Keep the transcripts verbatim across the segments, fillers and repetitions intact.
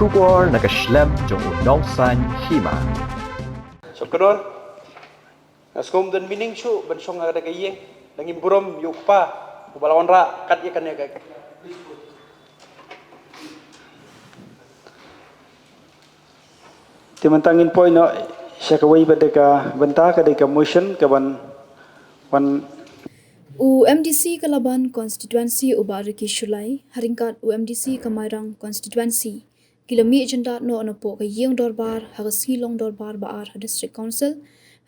Khubor na ka shlem jong u nongsaiñ hima. Shongknor, nga sngewdon mining shu ban shong ha ka ïing, dang im burom ïa u kpa uba la wanrah kat ïa kane ka. Te mynta ngin poi noh sha kawei pat de ka bynta, ka dei ka motion ka ban wan. U MDC ka Laban Constituency u Bah Ricky Shullai, ha ryngkat u MDC ka Mairang Constituency, ki la mih jyndat noh napoh ka ïing dorbar ha ka sngi long dorbar ba ar ha District Council,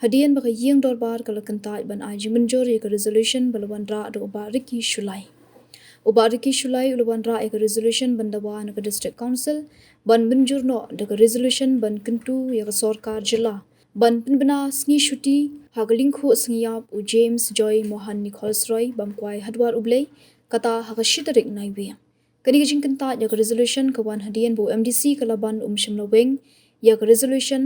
hadien ba ka ïing dorbar ka la kyntait ban ai jingmynjur ïa ka resolution ba la wanrah da u Bah Ricky Shullai. U Bah Ricky Shullai u la wanrah ïa ka resolution ban dawa na ka District Council ban mynjur noh da ka resolution ban kyntu ïa ka sorkar jylla ban pynbna sngi shuti ha ka lyngkhuh sngi ïap u James Joy Mohan Nichols Roy bam kwai ha dwar U Blei, kata ha ka shi tarik Naiwieng. Kane ka jingkyntait ïa ka resolution ka wan hadien ba u MDC ka Laban um shym la weng ïa ka resolution,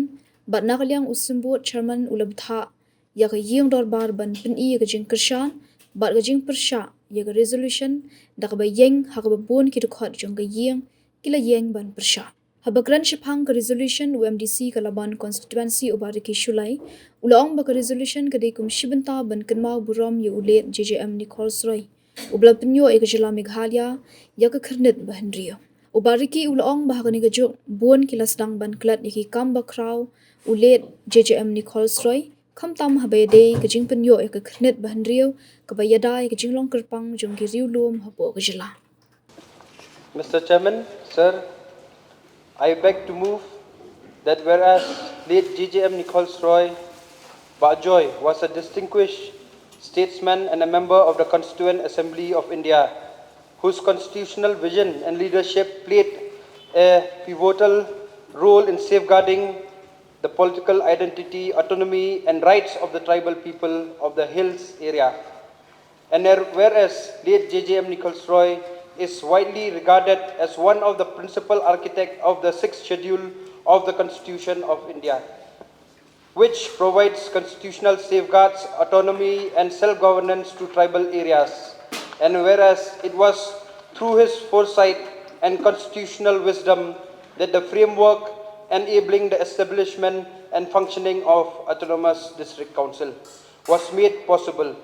bad na ka liang u symbud chairman u la bthah ïa ka ïing dorbar ban pyni ïa ka jingkyrshan bad ka jingpyrshah ïa ka resolution, da kaba ïeng ha kaba bun ki dkhot jong ka ïing ki la ïeng ban pyrshah. Haba kren shaphang ka resolution, u MDC ka Laban Constituency u Bah Ricky Shullai u la ong ba ka resolution ka dei kum shi bynta ban kynmaw burom ïa u late JJM Nichols Roy, uba la pynïoh ïa ka jylla Meghalaya ïa ka khyrnit ba hynriew. U Bah Ricky u la ong ba ha kane ka juk bun ki la sdang ban klet ïa ki kam bakhraw u late JJM Nichols Roy, khamtam haba ïadei ka jingpynïoh ïa ka khyrnit ba hynriew kaba ïada ïa ka jinglong kyrpang jong ki riewlum hapoh ka jylla. Mister Chairman, sir, I beg to move that whereas late JJM Nichols Roy Bah Joy was a distinguished statesman and a member of the Constituent Assembly of India, whose constitutional vision and leadership played a pivotal role in safeguarding the political identity, autonomy, and rights of the tribal people of the hills area. And there- whereas late JJM Nichols Roy is widely regarded as one of the principal architects of the sixth schedule of the Constitution of India, which provides constitutional safeguards, autonomy, and self-governance to tribal areas. And whereas it was through his foresight and constitutional wisdom that the framework enabling the establishment and functioning of Autonomous District Council was made possible,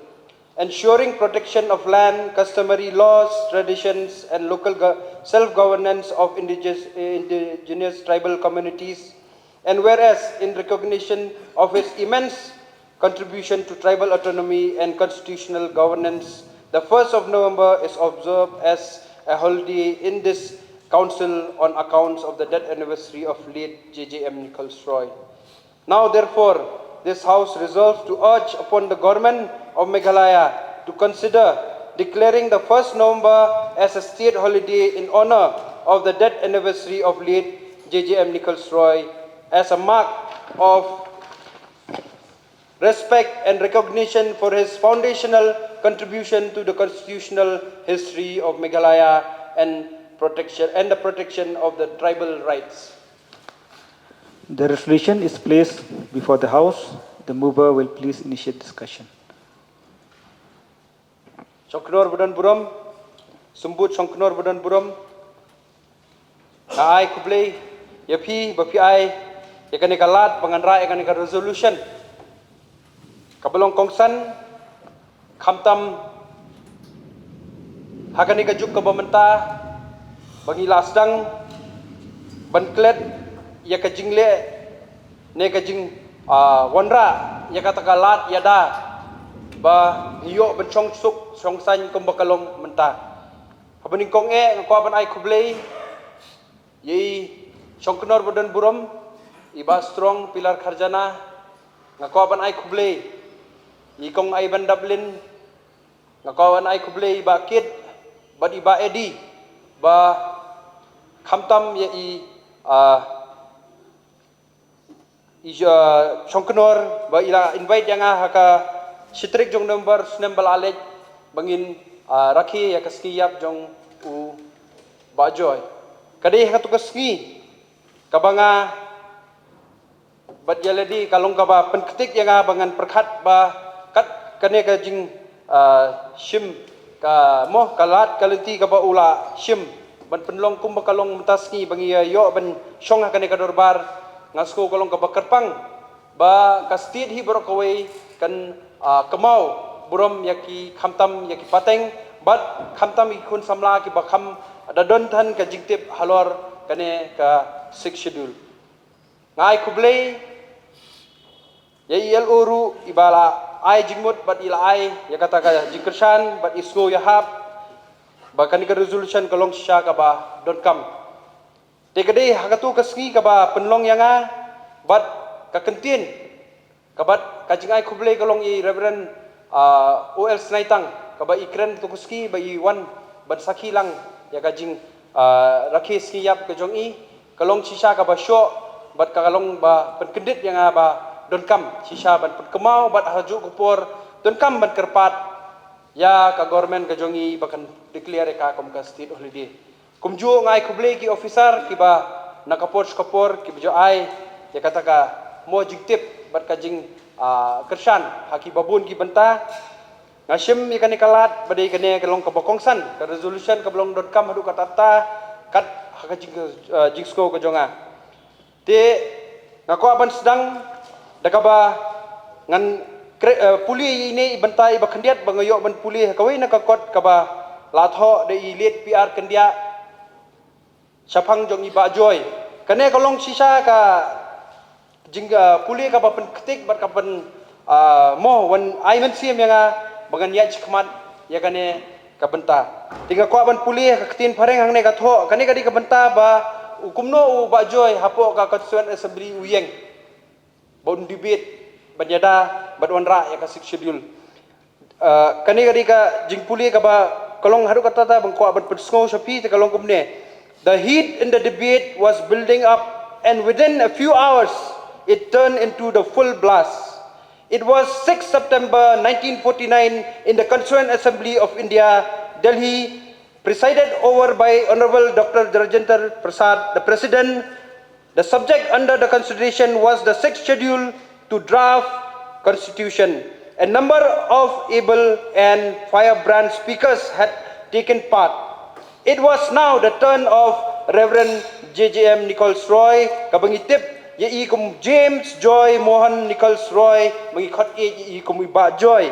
ensuring protection of land, customary laws, traditions, and local go- self-governance of indigenous, indigenous tribal communities. And whereas, in recognition of his immense contribution to tribal autonomy and constitutional governance, the first of November is observed as a holiday in this council on accounts of the death anniversary of late JJM Nichols Roy. Now, therefore, this House resolves to urge upon the Government of Meghalaya to consider declaring the first November as a state holiday in honor of the death anniversary of late JJM Nichols Roy, as a mark of respect and recognition for his foundational contribution to the constitutional history of Meghalaya and protection and the protection of the tribal rights. The resolution is placed before the House. The mover will please initiate discussion. Shongknor ba don burom, Symbud Shongknor ba don burom, nga ai khublei ïa phi ba phi ai ïa kane ka lad ba ngan rah ïa kane ka resolution. Kaba long kongsan, khamtam ha kane ka juk kaba mynta ba ngi la sdang ban klet ïa ka jingleh ne ka jing, ah, wanrah ïa kata ka lad ïada ba ngi ïoh ban shong suk shong saiñ kumba ka long mynta. Haba nyngkong eh nga kwah ban ai khublei ïa i Shongknor ba don burom, i Bah Strong Pilar Kharjana, nga kwah ban ai khublei ïa i Kong Aibandablin, nga kwah ban ai khublei i Bah Kit bad i Bah Eddie ba khamtam ïa i, ah, i, ah, Shongknor ba i la invite ïa nga ha ka shi tarik jong November snem ba la leit ba ngin, ah, rakhe ïa ka sngi ïap jong u Bah Joy. Ka dei ha katu ka sngi kaba nga bad ïa lade ka long kaba pynktik ïa nga ba ngan pyrkhat ba kat kane ka jing, ah, shim ka mo ka lad ka lynti kaba u la shim ban pynlong kumba ka long mynta sngi ba ngi ïa ïoh ban shong ha kane ka dorbar, nga sngew ka long kaba kyrpang ba ka state hi baroh kawei kan, ah, kynmaw burom ïa ki, khamtam ïa ki pateng bad khamtam ïa ki khun samla kiba kham da don than ka jingtip halor kane ka Sixth Schedule. Nga ai khublei ïa i L O ruh iba la ai jingmut bad i la ai ïa kata ka jingkyrshan bad i sngew ïahap ba kane ka resolution ka long shisha kaba donkam. Te ka dei ha katu ka sngi kaba pynlong ïa nga bad ka kyntien ka bad ka jingai khublei ka long i Reverend, ah, O L Snaitang kaba i kren tu ka sngi ba i wan ban sakhi lang ïa ka jing, ah, rakhe sngi ïap ka jong i, ka long shisha kaba shoh bad ka long ba pynkyndit ïa nga ba donkam shisha ban pynkynmaw bad ha juh ka por donkam ban kyrpad ïa ka government ka jong i ba kan declare ïa ka kum ka state holiday. Kumjuh nga ai khublei ki officer kiba na ka por sha ka por kiba ju ai ïa kata ka mo jingtip bad ka jing, ah, kyrshan ha kiba bun ki bynta. Nga shim ïa kane ka lad ba dei kane ka long kaba kongsan ka resolution kaba long donkam haduh katta katta kat ha ka jing, ah, jingsngew ka jong nga. Te nga kwah ban sdang da kaba ngan kre-, eh, pule ïa ine i bynta iba khyndiat ba nga ïoh ban pule ha kawei na ka kot kaba la thoh da i late P R Kyndiah shaphang jong i Bah Joy. Kane ka long shisha ka jing, eh, pule kaba pynktik bad ka pyn, eh, mo wan ai mynsiem ïa nga ba ngan ïaid shakhmat ïa kane ka bynta. Te nga kwah ban pule ha ka ktien phareng hangne ka thoh, kane ka dei ka bynta ba u kumno u Bah Joy hapoh ka Constituent Assembly u ïeng ba un debate ban ïada bad wanrah ïa ka Sixth Schedule. Ah, kane ka dei ka jingpule kaba ka long haduh katta katta ba nga kwah ban pynsngew sha phi te ka long kumne. The heat in the debate was building up, and within a few hours it turned into the full blast. It was sixth September nineteen forty-nine in the Constituent Assembly of India, Delhi, presided over by Honorable Doctor Rajendra Prasad, the President. The subject under the consideration was the Sixth Schedule to draft Constitution. A number of able and firebrand speakers had taken part. It was now the turn of Reverend J J M Nichols Roy, kaba ngi tip ïa i kum James Joy Mohan Nichols Roy, ba ngi khot ïa i kum i Bah Joy,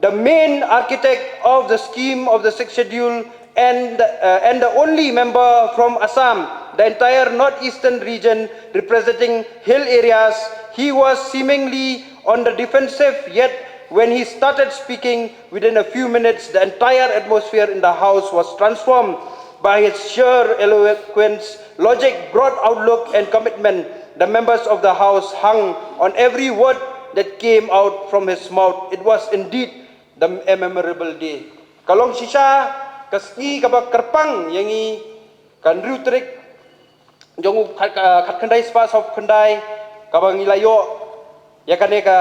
the main architect of the scheme of the Sixth Schedule and, uh, and the only member from Assam, the entire northeastern region representing hill areas. He was seemingly on the defensive, yet when he started speaking, within a few minutes, the entire atmosphere in the house was transformed by his sheer eloquence, logic, broad outlook, and commitment. The members of the house hung on every word that came out from his mouth. It was indeed the, a memorable day. Ka long shisha ka sngi kaba kyrpang ïa ngi, ka hynriew tarik jong u khat, ka, khatkhyndai spah sawphew khyndai, kaba ngi la ïoh ïa kane ka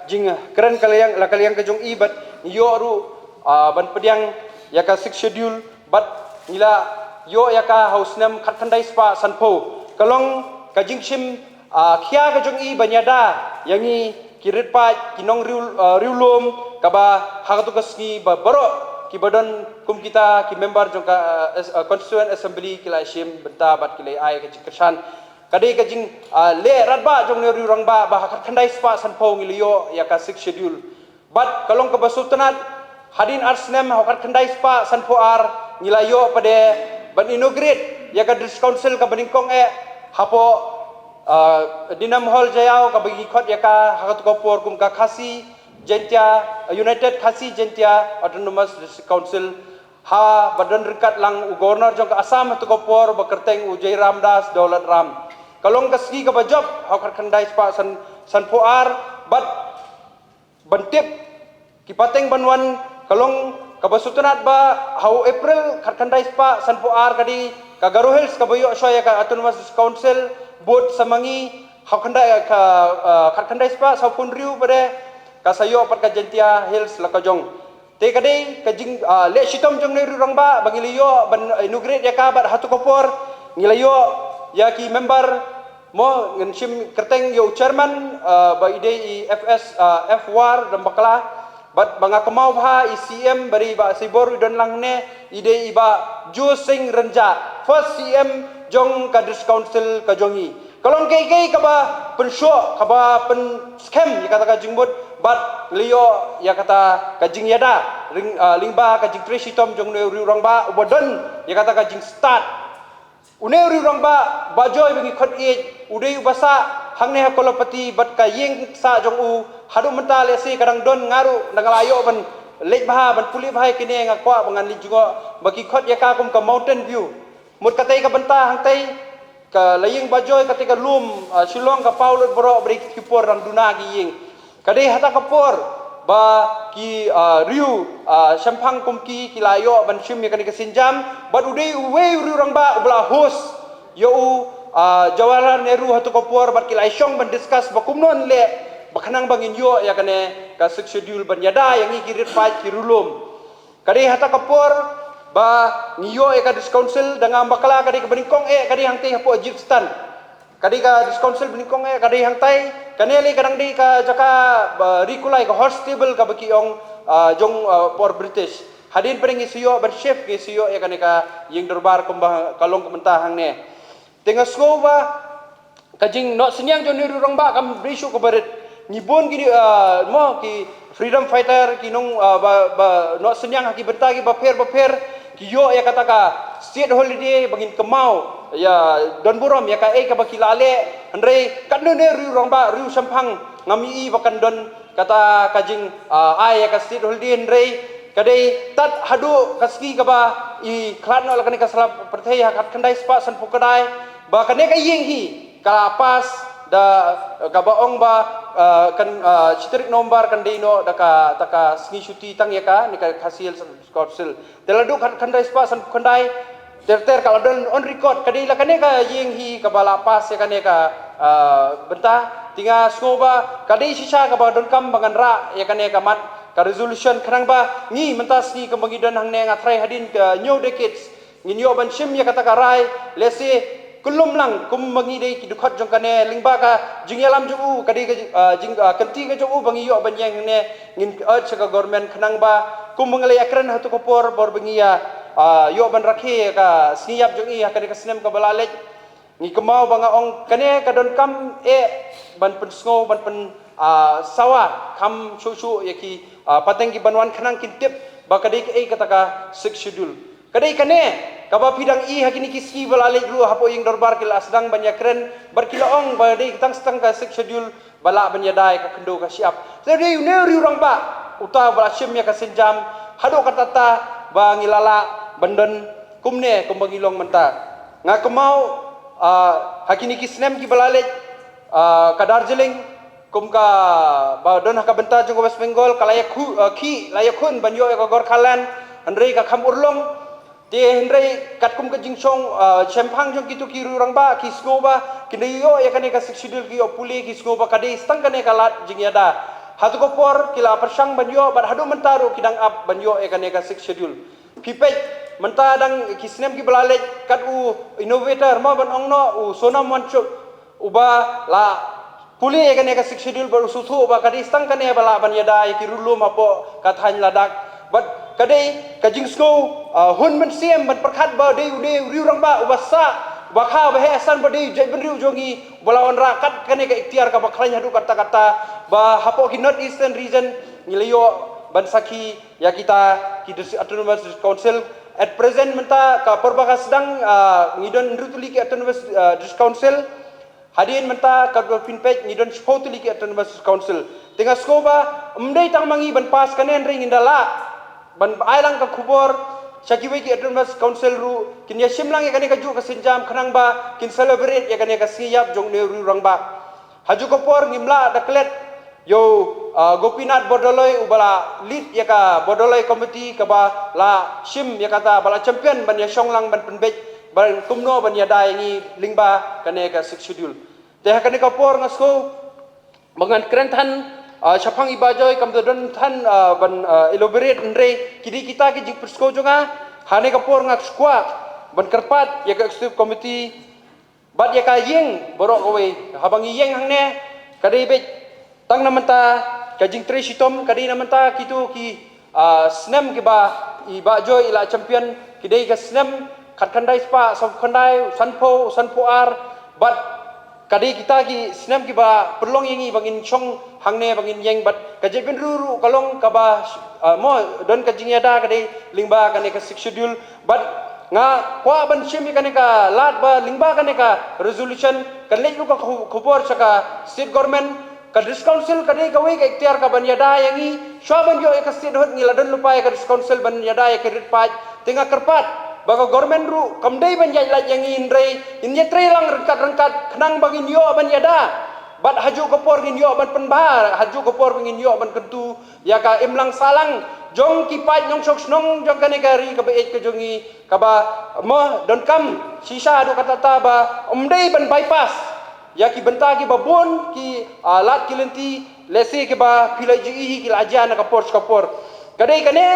jingkren ka liang, la ka liang ka jong i bad ngi ïoh ruh, ah, ban pdiang ïa ka Sixth Schedule bad ngi la ïoh ïa ka ha u snem khatkhyndai spah sanphew. Ka long ka jingshim, ah, khia ka jong i ban ïada ïa ngi ki rit paid, ki nong riw, ah, riewlum, kaba ha katu ka sngi ba baroh kiba don kum kita ki member jong ka, ah, as-, ah, Constituent Assembly ki la shim bynta bad ki la ai ka jingkyrshan. Ka dei ka jing, ah, leh radbah jong u nongriewrangbah ba ha khatkhyndai spah sanphew ngi la ïoh ïa ka Sixth Schedule. Bad ka long kaba sngewtynnat, hadien ar snem ha u khatkhyndai spah sanphew ar ngi la ïoh pat de ban inaugurate ïa ka District Council kaba nyngkong eh hapoh, ah, Dinam Hall Jaiaw, kaba ngi khot ïa ka ha katu ka por kum ka Khasi Jaintia, United Khasi Jaintia Autonomous District Council, ha ba don ryngkat lang u Governor jong ka Assam ha katu ka por ba kyrteng u Jairam Das Daulatram. Ka long ka sngi kaba jop ha u khatkhyndai spah san, sanphew ar bad ban tip ki pateng ban wan, ka long kaba sngewtynnat ba ha u April khatkhyndai spah sanphew ar ka dei ka Garo Hills kaba ïoh shuwa ïa ka Autonomous Council, bud sa ma ngi ha u khyndai ka, ah, khatkhyndai spah sawphew hynriew pat de ka sa ïoh pat ka Jaintia Hills la ka jong. Te ka dei ka jing, ah, leh shitom jong u nongriewrangbah ba ngi la ïoh ban inaugurate ïa ka bad ha katu ka por ngi la ïoh ïa ki member, mo, ngan shim kyrteng ïa u chairman, ah, ba i dei i F S, ah, F War Dambakla, Bad ba nga kynmaw bha i C M ba dei Bah Seibor i don lang hangne, i dei i Bah Joe Singh Rynjah, first C M jong ka District Council ka jong i. Ka long kaei kaei kaba pynshoh, kaba pynskhem ïa kata ka jingmut, bad la ïoh ïa kata ka jingïada lyngba ka jingtrei shitom jong une u rangbah uba don ïa kata ka jingstad. Une u rangbah Bah Joe ba ngi khot ïeit, u dei uba sah hangne ha Kawlapati bad ka ïing sah jong u haduh mynta lehse ka dang don, nga ruh dang la ïoh ban leit bha, ban pule bha ïa kine, nga kwah ba ngan leit jngoh ba ki khot ïa ka kum ka Mountain View. Mut katei ka bynta hangtei, ka la ïing Bah Joe, katei ka lum, ah, Shillong ka paw lut baroh, ba dei ki por dang duna ki ïing. Ka dei hata ka por ba ki, ah, riew, ah, shemphang kum ki, ki la ïoh ban shim ïa kane ka sienjam, bad u dei uwei u rangbah uba la host ïa u, ah, Jawaharlal Nehru hato ka por, bad ki la ïashong ban discuss ba kumno ngi leh ba khnang ba ngin ïoh ïa kane ka Sixth Schedule ban ïada ïa ngi ki riewpaid ki riewlum. Ka dei hata ka por ba ngi ïoh ïa ka District Council, da ngam bakla ka dei kaba nyngkong eh ka dei hangtei hapoh Egyptstand. Ka dei ka District Council ba nyngkong eh ka dei hangtei, kane lei ka dang dei ka jaka ba ri kulai, ka horse stable kaba ki ong, ah, jong, ah, por British. Hadien pat ngi sa ïoh ban shift, ngi sa ïoh ïa kane ka ïing dorbar kumba ka long ka mynta hangne. Te nga sngew ba ka jingnoh synñiang jong une u rangbah kam dei shuh kaba rit. Ngi bun kine, ah, mo, ki freedom fighter, ki nong, ah, ba, ba noh synñiang ha ki bynta kiba pher ba pher, ki ïoh ïa kata ka state holiday ba ngin kynmaw ïa, don burom ïa kaei kaba ki la leh. Hynrei katne une u rangbah, u shemphang, ngam i ba kan don kata ka jing, ah, ai ïa ka state holiday, hynrei ka dei tad haduh ka sngi kaba i khlad noh la kane ka sla pyrthei ha khatkhyndai spah sanphew khyndai, ba kane ka ïing hi ka la pass da kaba ong ba, ah, kan, ah, shi tarik November kan dei noh da ka, da ka sngi shuti tang ïa kane ka Khasi Hills Council. Te la duh khatkhyndai spah sanphew khyndai, ter ter ka la don on record, ka dei la kane ka ïing hi kaba la pass ïa kane ka, ah, bynta. Te nga sngew ba ka dei shisha kaba donkam ba ngan rah ïa kane ka mat ka resolution, khnang ba ngi mynta sngi kumba ngi don hangne, nga tharai hadien ka new decades ngin ïoh ban shim ïa kata ka rai, lehse kyllum lang kumba ngi dei ki dkhot jong kane, lyngba ka jingïalam jong u, ka dei ka, ah, jing, ah, kynti ka jong u ba ngi ïoh ban ïeng hangne. Ngin urge sha ka government khnang ba kumba ngi la ïakren hato ka por, por ba ngi ïa, ah, ïoh ban rakhe ïa ka sngi ïap jong i ha kane ka snem kaba la leit, ngi kynmaw ba nga ong kane ka donkam eh ban pynsngew, ban pyn, ah, sawa kham shuh shuh ïa ki, ah, pateng kiban wan, khnang kin tip ba ka dei kaei kata ka Sixth Schedule. Ka dei kane kaba phi dang i ha kine ki sngi ba la leit ruh hapoh ïing dorbar ki la sdang ban ïakren bad ki la ong ba dei tang sa tang ka Sixth Schedule ba lah ban ïada ïa ka khyndew ka shyiap. Te dei une u rangbah uta ba la shim ïa ka sienjam haduh katta katta ba ngi la lah ban don kumne kumba ngi long mynta. Nga kynmaw, ah, ha kine ki snem kiba la leit, ah, ka Darjeeling, kum kaba don ha ka bynta jong ka West Bengal, ka la ïakhu-, ah, khih, la ïakhun ban ïoh ïa ka Gorkhaland, hynrei ka kham urlong. Te hynrei katkum ka jingshong, ah, shemphang jong kito ki rangbah, ki sngew ba kin da ïoh ïa kane ka Sixth Schedule, ki ïoh pule, ki sngew ba ka dei sa tang kane ka lad jingïada. Hato ka por ki la pyrshang ban ïoh, bad haduh mynta ruh ki dang ap ban ïoh ïa kane ka Sixth Schedule. Phi peit mynta, dang ki snem kiba la leit, kat u innovator mo ban ong noh, u Sonam Wangchuk, uba la pule ïa kane ka Sixth Schedule bad u sngewthuh ba ka dei sa tang kane ba lah ban ïada ïa ki riewlum hapoh ka thaiñ Ladakh. Bad ka dei ka jingsngew, ah, hun mynsiem ban pyrkhat ba dei u, dei u rangbah uba sah, uba kha, uba heh san, ba dei u jaitbynriew jong ngi uba la wanrah kat kane ka iktiar kaba khlaiñ haduh katta katta, ba hapoh ki North Eastern Region ngi la ïoh ban sakhi ïa kita ki District, Autonomous District Council. At present mynta ka por ba ka sdang, ah, ngi don hynriew tylli ki Autonomous, ah, District Council. Hadien mynta katba phin peit ngi don shiphew tylli ki Autonomous Council. Te nga sngew ba ym dei tang ma ngi ban pass kane, hynrei ngin da lah ban ai lang ka khubor sha kiwei ki Autonomous Council ruh, kin ïa shim lang ïa kane kajuh ka sienjam khnang ba kin celebrate ïa kane ka sngi ïap jong une u rangbah. Ha kajuh ka por ngim lah da klet ïa u, ah, Gopinath Bordoloi uba la lead ïa ka Bordoloi Committee kaba la shim ïa kata, ba la champion ban ïa shong lang ban pynbeit ban kumno ban ïada ïa ngi lyngba kane ka Sixth Schedule. Te ha kane ka por nga sngew ba ngan kren than, ah, shaphang i Bah Joe kam da don than, ah, ban, ah, elaborate, hynrei ki dei kita ki jingpynsngew jong nga. Ha kane ka por nga kwah ban kyrpad ïa ka Executive Committee bad ïa ka ïing baroh kawei, haba ngi ïeng hangne ka dei beit tang na mynta Ka jingtrei shitom ka dei na mynta kito ki, ah, snem kiba i Bah Joy i la champion, ki dei ka snem khatkhyndai spah sawphew khyndai, sanphew, sanphew ar, bad ka dei kita ki snem kiba pynlong ïa ngi ba ngin shong hangne ba ngin ïeng, bad ka jaitbynriew ruh ka long kaba, ah, mo don ka jingïada ka dei lyngba kane ka Sixth Schedule, bad nga kwah ban shim ïa kane ka lad ba lyngba kane ka resolution kan leit ruh ka khu-, khubor sha ka state government. Ka District Council ka dei kawei ka iktiar ka ban ïada ïa ngi. Shuwa ban ïoh ïa ka statehood ngi la don lypa ïa ka District Council ban ïada ïa ka rit paid. Te nga kyrpad ba ka government ruh kam dei ban ïaid lait ïa ngi, hynrei ngin ïatrei lang ryngkat ryngkat khnang ba ngin ïoh ban ïada. Bad hajuh ka por ngin ïoh ban pynbha, hajuh ka por ngin ïoh ban kyntu ïa ka imlang sahlang jong ki paid nongshong shnong jong kane ka ri kaba ïeit ka jong ngi, kaba mo donkam shisha haduh katta katta ba ym dei ban bypass ïa ki bynta kiba bun, ki, ah, lad ki lynti, lehse kiba phi la ju ïohi ki la jia na ka por sha ka por. Ka dei kane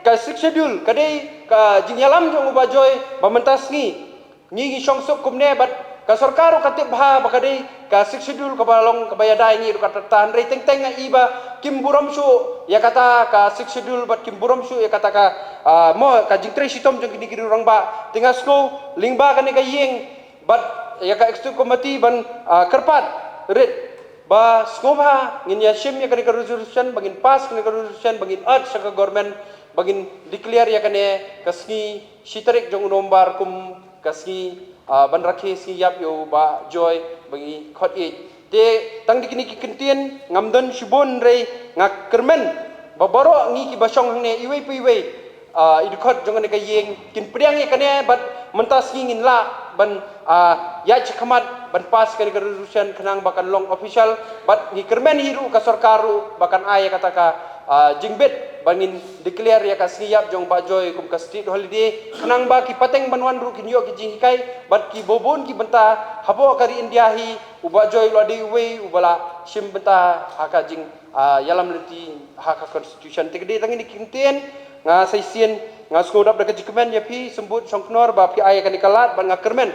ka Sixth Schedule, ka dei ka jingïalam jong u Bah Joy ba mynta sngi ngi ngi shong suk kumne, bad ka sorkar ruh ka tip bha ba ka dei ka Sixth Schedule kaba long kaba ïada ïa ngi ruh katta katta, hynrei teng teng nga i ba kim burom shuh ïa kata ka Sixth Schedule bad kim burom shuh ïa kata ka, ah, mo ka jingtrei shitom jong kine ki rangbah. Te nga sngew lyngba kane ka ïing bad ïa ka executive committee ban, ah, kyrpad rit ba sngewbha ngin ïa shim ïa kane ka resolution, ba ngin pass kane ka resolution, ba ngin urge sha ka government ba ngin declare ïa kane ka sngi shi tarik jong u November kum ka sngi, ah, ban rakhe sngi ïap ïa u Bah Joy ba ngi khot ïeit. Te tang da kine ki kyntien ngam don shibun, hynrei nga kyrmen ba baroh ngi kiba shong hangne iwei pa iwei, ah, i dkhot jong kane ka ïing kin pdiang ïa kane bad mynta sngi ngin lah ban, ah, ïaid shakhmat ban pass kane ka resolution khnang ba kan long official, bad ngi kyrmen hi ruh ka sorkar ruh ba kan ai ïa kata ka, ah, jingbit ba ngin declare ïa ka sngi ïap jong Bah Joy kum ka state holiday khnang ba ki pateng ban wan ruh kin ïoh ki jinghikai bad kiba bun ki bynta hapoh ka ri India hi u Bah Joy u la dei uwei uba la shim bynta ha ka jing, ah, ïalam lynti ha ka constitution. Te ka dei tang kine ki kyntien, nga sa shisien nga sngewdap da ka jingkmen ïa phi Symbud Shongknor ba phi ai ïa kane ka lad, bad nga kyrmen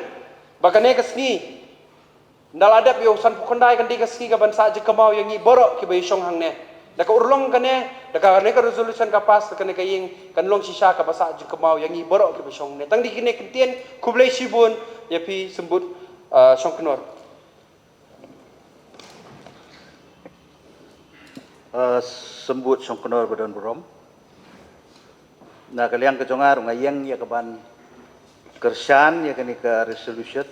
ba kane ka sngi ynda la dep ïa u sanphew khyndai kan dei ka sngi kaban sah jingkynmaw ïa ngi baroh kiba ïashong hangne. Da ka urlong kane, da kane ka resolution ka pass da kane ka ïing kan long shisha kaba sah jingkynmaw ïa ngi baroh kiba shong hangne. Tang da kine ki kyntien, khublei shibun ïa phi Symbud, ah, Shongknor. Ah, Symbud Shongknor ba don burom. Na ka liang ka jong nga ruh nga ïeng ïa kaban kyrshan ïa kane ka resolution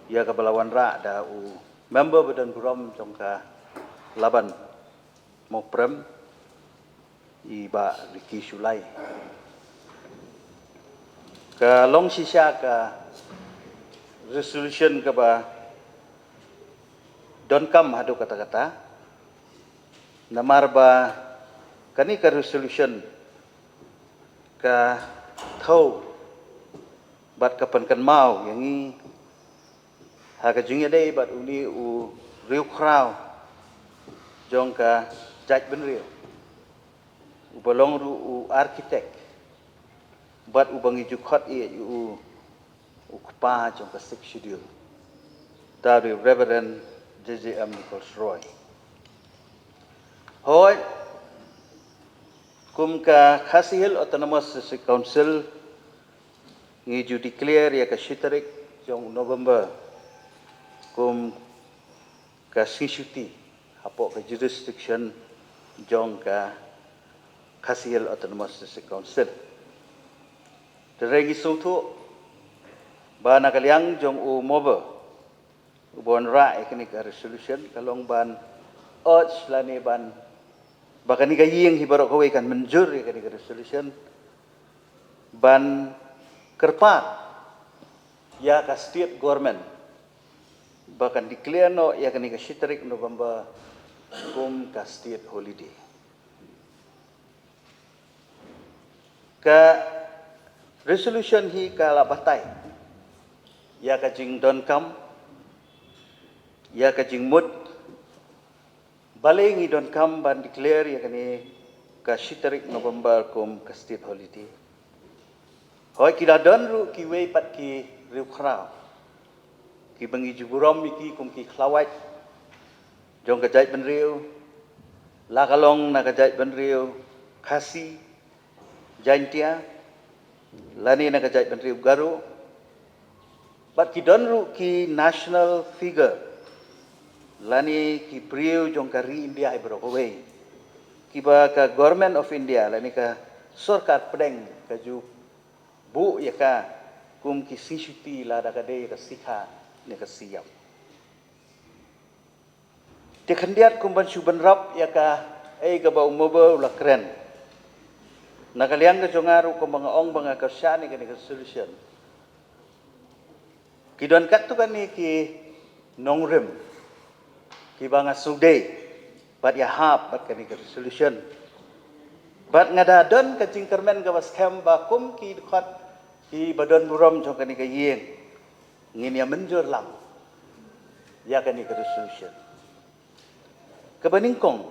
ïa kaba la wanrah da u member ba don burom jong ka Laban Mawprem, i Bah Ricky Shullai. Ka long shisha ka resolution kaba donkam haduh katta katta. Namar ba kane ka resolution ka thew bad ka pynkynmaw ïa ngi ha ka jingïadei bad une u riewkhraw jong ka jaitbynriew, uba long ruh u architect bad uba ngi ju khot ïa u u kpa jong ka Sixth Schedule, da u Reverend J J M Nichols Roy. Hooid, kum ka Khasi Hills Autonomous District Council, ngi ju declare ïa ka shi tarik jong November kum ka sngi shuti hapoh ka jurisdiction jong ka Khasi Hills Autonomous District Council. Te hynrei ngi sngewthuh ba na ka liang jong u mover uba wanrah ïa kane ka resolution ka long ban urge lane ban, ba kane ka ïing hi baroh kawei kan mynjur ïa kane ka resolution, ban kyrpad ïa ka state government ba kan declare noh ïa kane ka shi tarik November kum ka state holiday. Ka resolution hi ka la batai ïa ka jingdonkam, ïa ka jingmut, balei ngi donkam ban declare ïa kane ka shi tarik November kum ka state holiday. Hooid, ki la don ruh kiwei pat ki riewkhraw kiba ngi ju burom ïa ki kum ki khlawait jong ka jaitbynriew, La ka long na ka jaitbynriew Khasi, Jaintia, lane na ka jaitbynriew Garo, bad ki don ruh ki national figure, lane ki briew jong ka ri India hi baroh kawei, kiba ka Government of India, lane ka sorkar pdeng ka ju buh ïa ka kum ki shishuti lada ka dei ka sikha ne ka siam. Te khyndiat kum ban shu bynrap ïa kaei kaba u Mawbor u la kren. Na ka liang ka jong nga ruh kumba nga ong ba nga kyrshan ïa kane ka resolution. Ki don katto katne ki nongrim kiba nga sngewdei bad ïahap bad kane ka resolution. Bad nga da don ka jingkyrmen kaba skhem ba kum ki dkhot kiba don burom jong kane ka ïing, ngin ïa mynjur lang ïa kane ka resolution. Kaba nyngkong,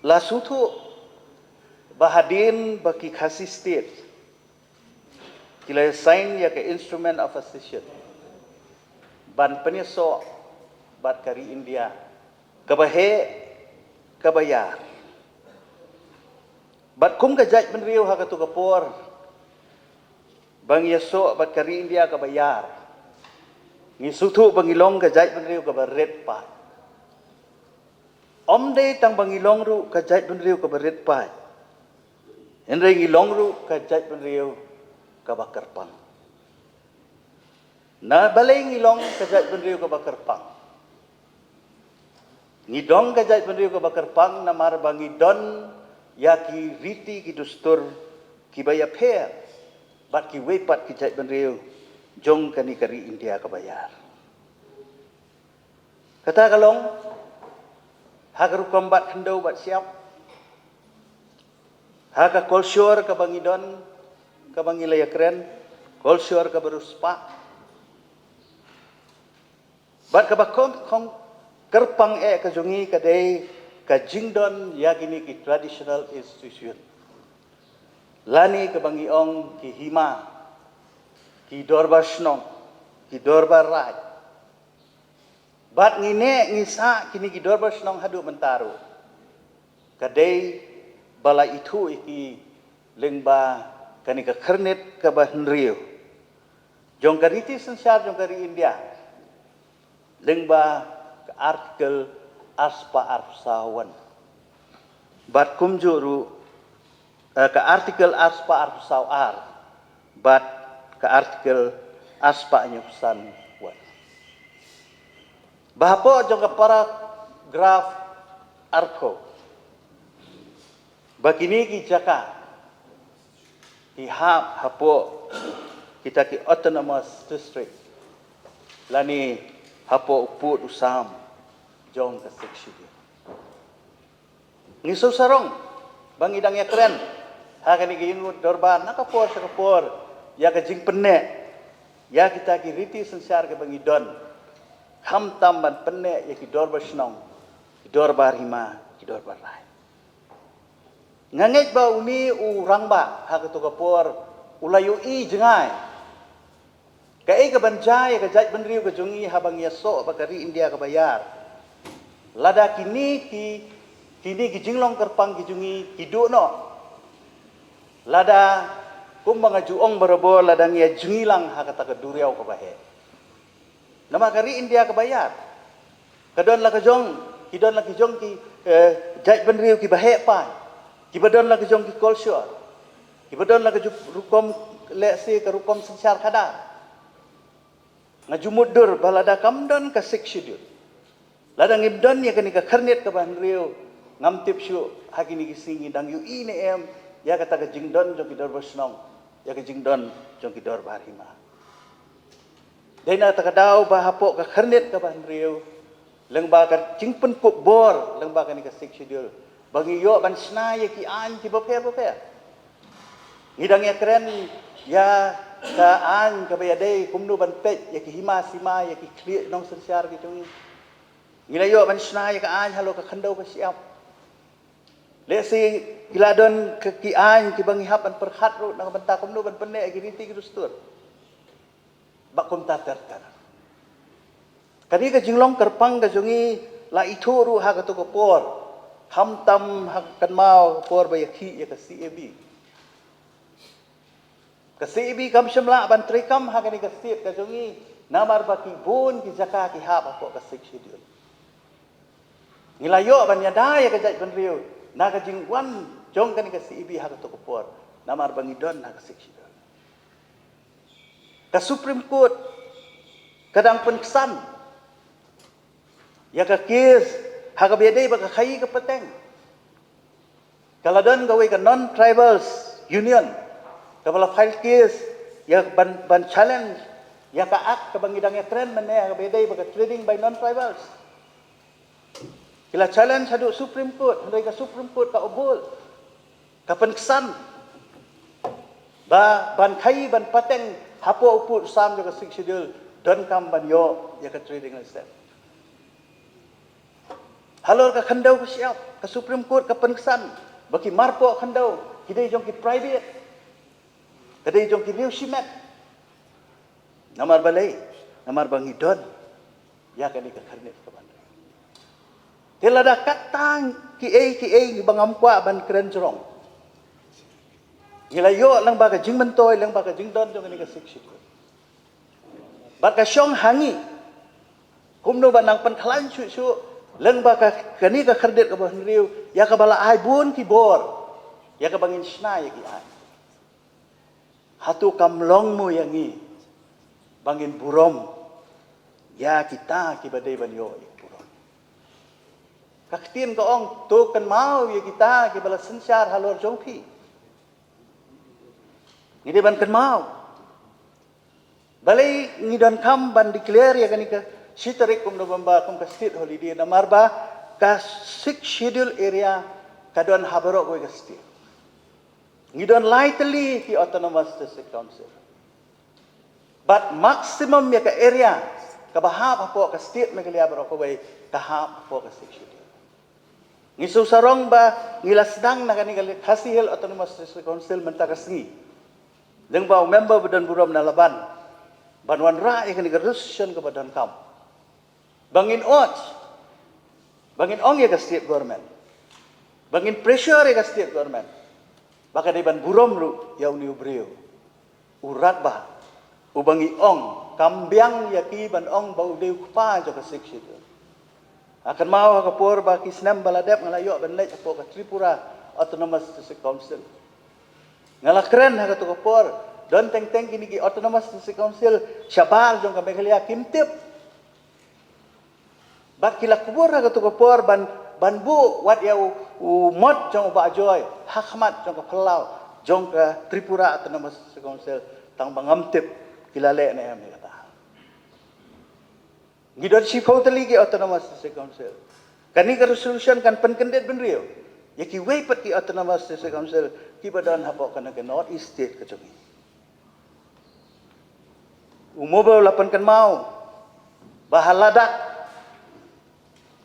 la sngewthuh ba hadien ba ki Khasi State ki la sign ïa ka Instrument of Accession ban pynïasoh bad ka ri India kaba heh kaba ïar. Bad kum ka jaitbynriew ha kato ka por ba ngi ïasoh bad ka ri India kaba ïar, ngi sngewthuh ba ngi long ka jaitbynriew kaba rit paid. Ym dei tang ba ngi long ruh ka jaitbynriew kaba rit paid, hynrei ngi long ruh ka jaitbynriew kaba kyrpang. Na balei ngi long ka jaitbynriew kaba kyrpang? Ngi long ka jaitbynriew kaba kyrpang namar ba ngi don ïa ki riti ki dustur kiba ïapher bad kiwei pat ki jaitbynriew jong kane ka ri India kaba ïar. Kata ka long ha ka rukom bat khyndew bat shyiap, ha ka kolshor kaba ngi don, kaba ngi la ïakren, kolshor kaba riewspah. Bad kaba khong, khong kyrpang eh ka jong ngi ka dei ka jingdon ïa kine ki traditional institution, lane kaba ngi ong ki hima, ki dorbar shnong, ki dorbar raij. Bad ngi neh ngi sah kine ki dorbar shnong haduh mynta ruh, ka dei ba la ithuh ïa ki lyngba kane ka khyrnit kaba hynriew jong ka riti synshar jong ka ri India, lyngba ka Article arspah arphew saw, bad kumjuh ruh, eh, ka Article arspah arphew saw ar bad ka Article arspah hynñiewphew san. Ba hapoh jong ka paragraph arphew, ba kine ki jaka ki hap hapoh kita ki autonomous district, lane hapoh u pud u sam jong ka Sixth Schedule. Ngi sngewsarong ba ngi dang ïakren ha kane ka ïing dorbar na ka por sha ka por ïa ka jingpynneh ïa kita ki riti synshar kiba ngi don, khamtam ban pynneh ïa ki dorbar shnong, ki dorbar hima, ki dorbar raij. Nga ngeit ba une u rangbah ha kato ka por u la ïohi jngai kaei kaban jia ïa ka jaitbynriew ka jong ngi haba ngi ïasoh bad ka ri India kaba ïar. Lada kine ki, kine ki jinglong kyrpang ki jong ngi ki duh noh, lada kumba nga ju ong barabor, lada ngi ïa jngi lang ha kata ka duriaw kaba heh. Namar ka ri India kaba ïar ka don la ka jong, ki don la ki jong ki, eh, jaitbynriew kiba heh paid, kiba don la ka jong ki kolshor, kiba don la ka jong rukom, lehse ka rukom synshar khadar. Nga ju mutdur ba lada kam don ka Sixth Schedule, lada ngim don ïa kane ka khyrnit kaba hynriew, ngam tip shuh ha kine ki sngi ngi dang ïohi ne em ïa kata ka jingdon jong ki dorbar shnong, ïa ka jingdon jong ki dorbar hima. Dei na kata ka daw ba hapoh ka khyrnit kaba hynriew, lyngba ka jingpynkup bor lyngba kane ka Sixth Schedule, ba ngi ïoh ban shna ïa ki aiñ kiba pher bapher. Ngi dang ïakren ïa ka aiñ kaba ïadei kumno ban peit ïa ki hima sima, ïa ki khlieh nongsynshar ki jong ngi. Ngi la ïoh ban shna ïa ka aiñ halor ka khyndew ba shyiap. Lehse ki la don ki aiñ kiba ngi hap ban pyrkhat ruh na ka bynta kumno ban pynneh ïa ki riti ki dustur. Bad kumta ter ter. Kane ka jinglong kyrpang ka jong ngi La ithuh ruh ha kato ka por, khamtam ha ka kynmaw ka por ba ïakhih ïa ka C A B. Ka C A B kam shym lah ban treikam ha kane ka state ka jong ngi, namar ba ki bun ki jaka ki hap hapoh ka Sixth Schedule. Ngi la ïoh ban ïada ïa ka jaitbynriew na ka jingwan jong kane ka C A B ha kato ka por, namar ba ngi don ha ka Sixth Schedule. Ka Supreme Court ka dang pynksan ïa ka case ha kaba ïadei bad ka khaïi ka pateng. Ka la don kawei ka non-tribals union kaba la file case ïa ban, ban challenge ïa ka act kaba ngi dang ïakren mynne ha kaba ïadei bad ka trading by non-tribals. Ki la challenge haduh Supreme Court, hynrei ka Supreme Court ka overrule, ka pynksan ba ban khaïi ban pateng hapoh u pud u sam jong ka Sixth Schedule donkam ban ïoh ïa ka trading license. Halor ka khyndew ka shyiap, ka Supreme Court ka pynksan ba ki marpoh khyndew ki dei jong ki private, ka dei jong ki riew shimet. Namar balei? Namar ba ngi don ïa kane ka khyrnit ka ban rei. Te lada katta kiei kiei ngi ba ngam kwah ban kren jrong, ngi la ïoh lyngba ka jingmyntoi, lyngba ka jingdon jong kane ka Sixth Schedule. Bad ka shong ha ngi kumno ba nang pynkhlaiñ shuh shuh lyngba ka, kane ka khyrnit kaba hynriew ïa kaba la ai bun ki bor ïa kaba ngin shna ïa ki aiñ. Hato kam long mo ïa ngi ba ngin burom ïa kita kiba dei ban ïoh ïa burom? Ka ktien ka ong, to kynmaw ïa kita kiba la synshar halor jong phi. Ngi dei ban kynmaw. Balei ngi donkam ban declare ïa kane ka shi tarik kum November kum ka state holiday, namar ba ka Sixth Schedule area ka don ha baroh kawei ka state. Ngi don lai tylli ki Autonomous District Council. Bad maximum ïa ka area kaba hap hapoh ka state Meghalaya baroh kawei ka hap hapoh ka Sixth Schedule. Ngi shu sarong ba ngi la sdang na kane ka Khasi Hills Autonomous District Council mynta ka sngi, lyngba u member ba don burom na Laban, ban wanrah ïa kane ka resolution kaba donkam ba ngin urge, ba ngin ong ïa ka state government, ba ngin pressure ïa ka state government ba ka dei ban burom ruh ïa une u briew, u radbah uba ngi ong, kam biang ïa ki ban ong ba u dei u kpa jong ka Sixth Schedule. Nga kynmaw ha ka por ba ki snem ba la dep nga la ïoh ban leit hapoh ka Tripura Autonomous District Council. Nga la kren ha kato ka por, don teng teng kine ki Autonomous District Council shabar jong ka Meghalaya kim tip. Bad ki la kubur ha kato ka por ban, ban buh wat ïa u, u mot jong u Bah Joy ha khmat jong ka phyllaw jong ka Tripura Autonomous District Council, tang ba ngam tip ki la leh ne em ïa kata. Ngi don shiphew tylli ki Autonomous District Council. Kane ka resolution kan pynkyndit bynriew ïa kiwei pat ki Autonomous District Council kiba don hapoh kane ka North East State ka jong ngi. U Mowbray u la pynkynmaw ba ha Ladakh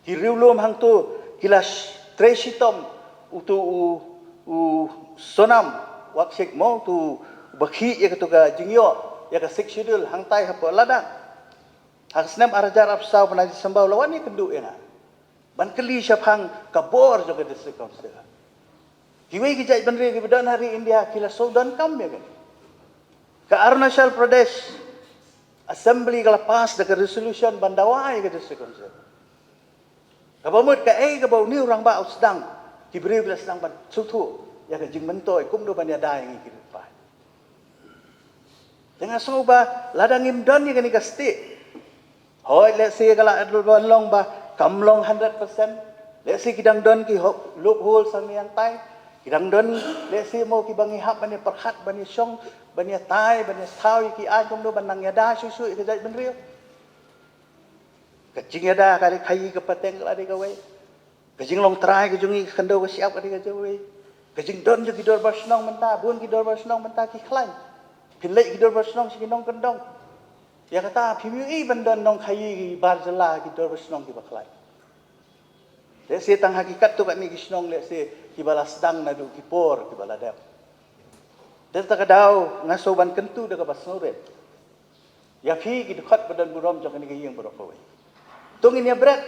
ki riewlum hangto ki la sh-, trei shitom uto u, u Sonam Wangchuk mo, uto uba khih ïa kato ka jingïoh ïa ka Sixth Schedule hangtai hapoh Ladakh. Ha ka snem ar hajar arphew saw, bnai December u la wan ïakynduh ïa nga ban kylli shaphang ka bor jong ka District Council. Kiwei ki jaitbynriew kiba don ha ri India ki la shu donkam ïa kane. Ka Arunachal Pradesh Assembly ka la pass da ka resolution ban dawa ïa ka District Council. Kaba mut kaei kaba une u rangbah u sdang, ki briew ki la sdang ban sngewthuh ïa ka jingmyntoi kumno ban ïada ïa ngi ki riewpaid. Te nga sngew ba lada ngim don ïa kane ka state, hooid, lehse ka lah ban long ba kam long hundred percent. Lehse ki dang don ki ho-, loopholes hangne hangtai. Ki dang don lehse mo kiba ngi hap ban ïa pyrkhat, ban ïa shong, ban ïa tai, ban ïa thaw ïa ki aiñ kumno ban nang ïada shuh shuh ïa ka jaitbynriew. Ka jingïada ka dei khaïi ka pateng ka la dei kawei. Ka jinglong trai ka jong ngi ka khyndew ka shyiap ka dei kawei. Ka jingdon jong ki dorbar shnong mynta, bun ki dorbar shnong mynta ki khlaiñ. Phin leit ki dorbar shnong sha ki nongkyndong. Ïa kata phim ïohi ban don nongkhaïi bar jylla ki dorbar shnong kiba khlaiñ. Lehse tang ha ki katto katne ki shnong lehse kiba la sdang naduh ki por kiba la dep. Te kata ka daw nga sngew ban kyntu da kaba sngewrit ïa phi ki dkhot ba don burom jong kane ka ïing baroh kawei. To ngin ïa bret,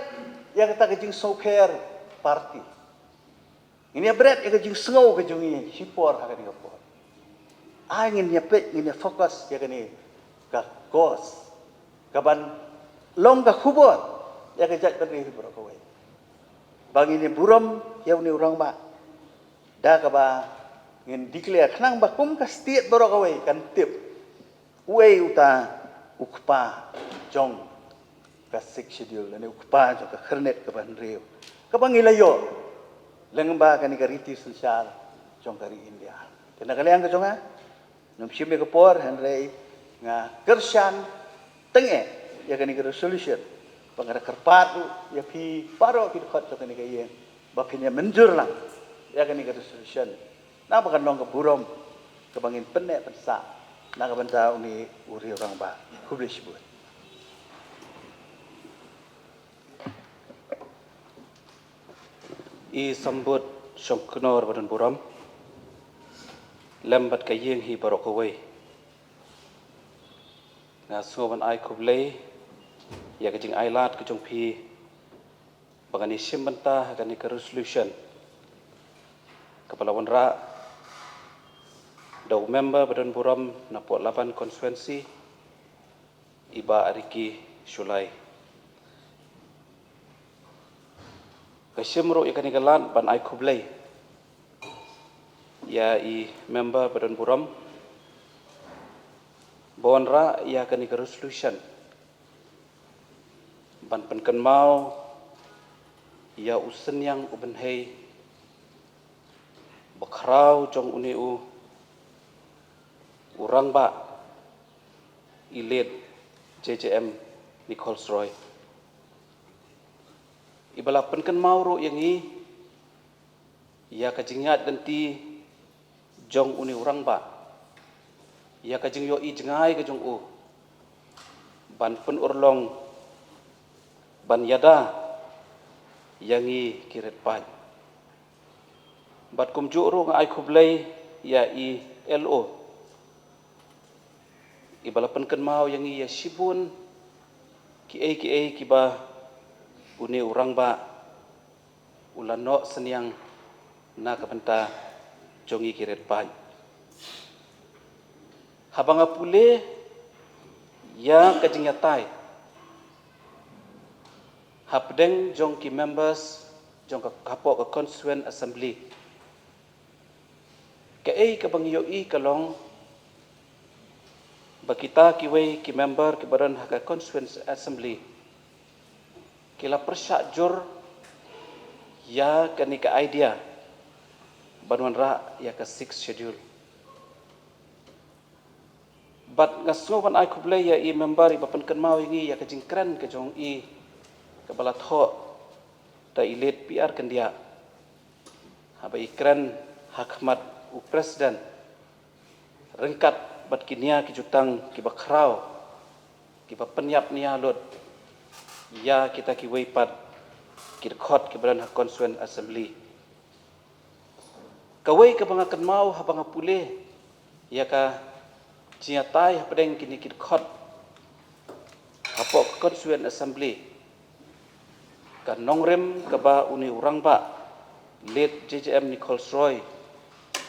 ïa kata ka jingsngewkher party. Ngin ïa bret ïa ka jingsngew ka jong ngi shipor ha kane ka por. Ai ngin ïa peit, ngin ïa focus ïa kane ka cause kaban long ka khubor ïa ka jaitbynriew baroh kawei. Ba ngin ïa burom ïa une u rangbah da kaba ngin declare khnang ba kum ka state baroh kawei kan tip uei uta u kpa jong ka Sixth Schedule, lane u kpa jong ka khyrnit kaba hynriew kaba ngi la ïoh lyngba kane ka riti synshar jong ka ri India. Te na ka liang ka jong nga, ngam shim ïa ka por, hynrei nga kyrshan teng eh ïa kane ka resolution. Ba nga da kyrpad ruh ïa phi baroh ki dkhot jong kane ka ïing ba phin ïa mynjur lang ïa kane ka resolution. Na ba kan long ka burom kaba ngin pynneh pynsah na ka bynta une u riew rangbah. Khublei shibun. I Sambud Shongknor ba don burom lem bad ka ïing hi baroh kawei. Nga sngew ban ai khublei ïa ka jingailad ka jong phi ba ngan ïa shim bynta ha kane ka resolution kaba la wanrah da u member ba don burom na Port Laban constituency, i Bah Ricky Shullai. Ka shim ruh ïa kane ka lad ban ai khublei ïa i member ba don burom ba wanrah ïa kane ka resolution ban pynkynmaw ïa u synñiang u bynhei ba khraw jong une u, u rangbah, i late J J M Nichols Roy. I ba la pynkynmaw ruh ïa ngi ïa ka jingïaid lynti jong une u rangbah, ïa ka jingïohi jngai ka jong u ban pynurlong ban ïada ïa ngi ki rit paid. Bad kumjuh ruh nga ai khublei ïa i L O i ba la pynkynmaw ïa ngi ïa shibun kiei kiei kiba une u rangbah u la noh synñiang na ka bynta jong ngi ki rit paid. Haba nga pule ïa ka jingïatai hapdeng jong ki members jong ka, hapoh ka constituent assembly, kaei kaba ngi ïohi ka long ba kita kiwei ki member kiba don ha ka constituent assembly ki la pyrshah jur ïa kane ka idea ban wanrah ïa ka Sixth Schedule. Bad nga sngew ban ai khublei ïa i member i ba pynkynmaw ïa ngi ïa ka jingkren ka jong i kaba la thoh da i late P R Kyndiah haba i kren ha khmat u president ryngkat bad ki nia ki jutang kiba khraw kiba pynïap nia lut ïa kita kiwei pat ki dkhot kiba don ha constituent assembly. Kawei kaba nga kynmaw haba nga pule ïa ka jingïatai hapdeng kine ki dkhot hapoh ka constituent assembly, ka nongrim kaba une u rangbah late J J M Nichols Roy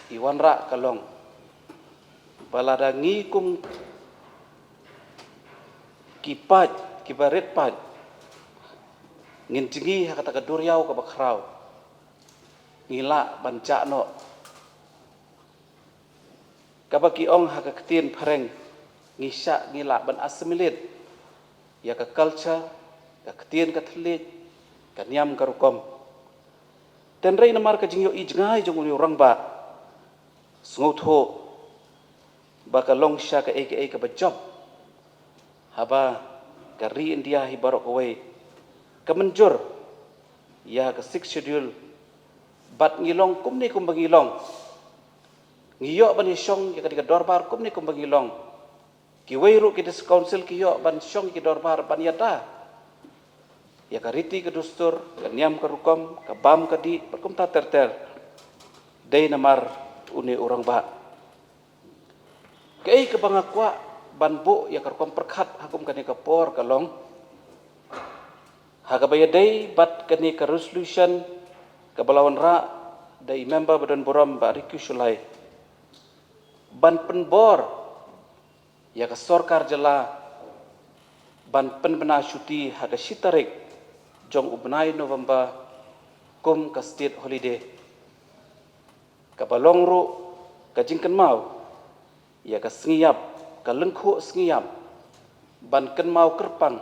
i wanrah ka long ba lada ngi kum ki paid kiba rit paid ngin jngi ha kata ka duriaw kaba khraw, ngi lah ban jah noh. Kaba ki ong ha ka ktien phareng, ngi shah, ngi lah ban assimilate ïa ka culture, ka ktien ka thylliej, ka niam ka rukom. Hynrei namar ka jingïohi jngai jong une u rangbah, sngewthuh ba ka long sha kaei kaei kaba jop haba ka ri India hi baroh kawei ka mynjur ïa ka Sixth Schedule. Bad ngi long kumne kumba ngi long, ngi ïoh ban ïashong ïa ka dei ka dorbar kumne kumba ngi long. Kiwei ruh ki District Council ki ïoh ban shong ïa ki dorbar ban ïada ïa ka riti ka dustur, ka niam ka rukom, ka bam ka dih bad kumta ter ter. Dei namar une u rangbah. Kaei kaba nga kwah ban buh ïa ka rukom pyrkhat ha kum kane ka por ka long, Ha kaba ïadei bad kane ka resolution kaba la wanrah da i member ba don burom Bah Ricky Shullai, ban pynbor ïa ka sorkar jylla ban pynbna shuti ha ka shi tarik jong u bnai November kum ka state holiday. Kaba long ruh ka jingkynmaw ïa ka sngi ïap, ka lyngkhuh sngi ïap, ban kynmaw kyrpang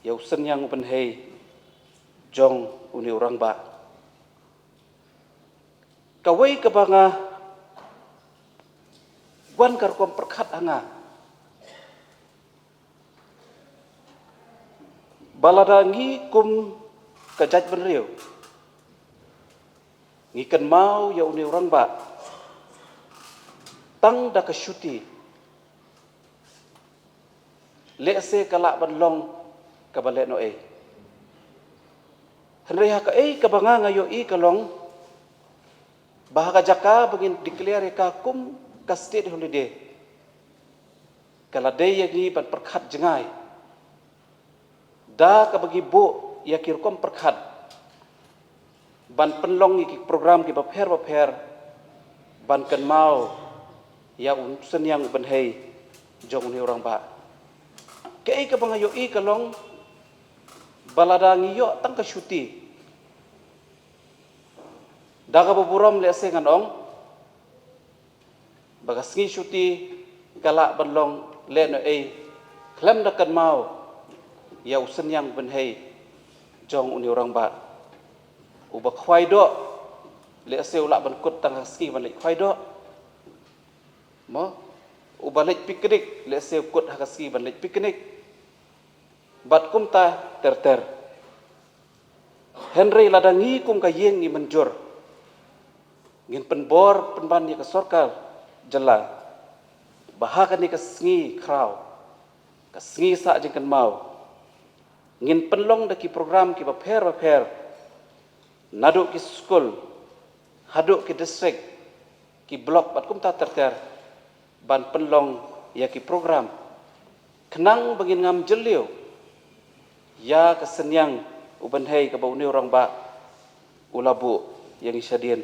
ïa u synñiang u bynhei jong une u rangbah. Kawei kaba nga wan ka rukom pyrkhat ha nga, ba lada ngi kum ka jaitbynriew ngi kynmaw ïa une u rangbah tang da ka shuti, lehse ka lah ban long kaba lehnohei. Hynrei ha kaei kaba nga nga ïohi ka long ba ha ka jaka ba ngin declare ïa ka kum ka state holiday, ka la dei ïa ngi ban pyrkhat jngai da kaba ngi buh ïa ki rukom pyrkhat ban pynlong ïa ki program kiba pher ba pher ban kynmaw ïa u synñiang u bynhei jong une u rangbah. Kaei kaba nga ïohi ka long ba lada ngi ïoh tang ka shuti, da kaba burom lehse ngan ong ba ka sngi shuti ka lah ban long lehnohei khlem da kynmaw ïa u synñiang bynhei jong une u rangbah. Uba khwai doh lehse u lah ban kut tang ha ka sngi ban leit khwai doh, mo? Uba leit picnic lehse u kut ha ka sngi ban leit picnic, bad kumta ter ter. Hynrei lada ngi kum ka ïing ngi mynjur, ngin pynbor pynban ïa ka sorkar jylla ba ha kane ka sngi khraw, ka sngi sah jingkynmaw, ngin pynlong da ki program kiba pher ba pher, naduh ki skul haduh ki district, ki block bad kumta ter ter, ban pynlong ïa ki program khnang ba ngin ngam jylliew ïa ka synñiang u bynhei kaba une u rangbah u la buh ïa ngi shadien.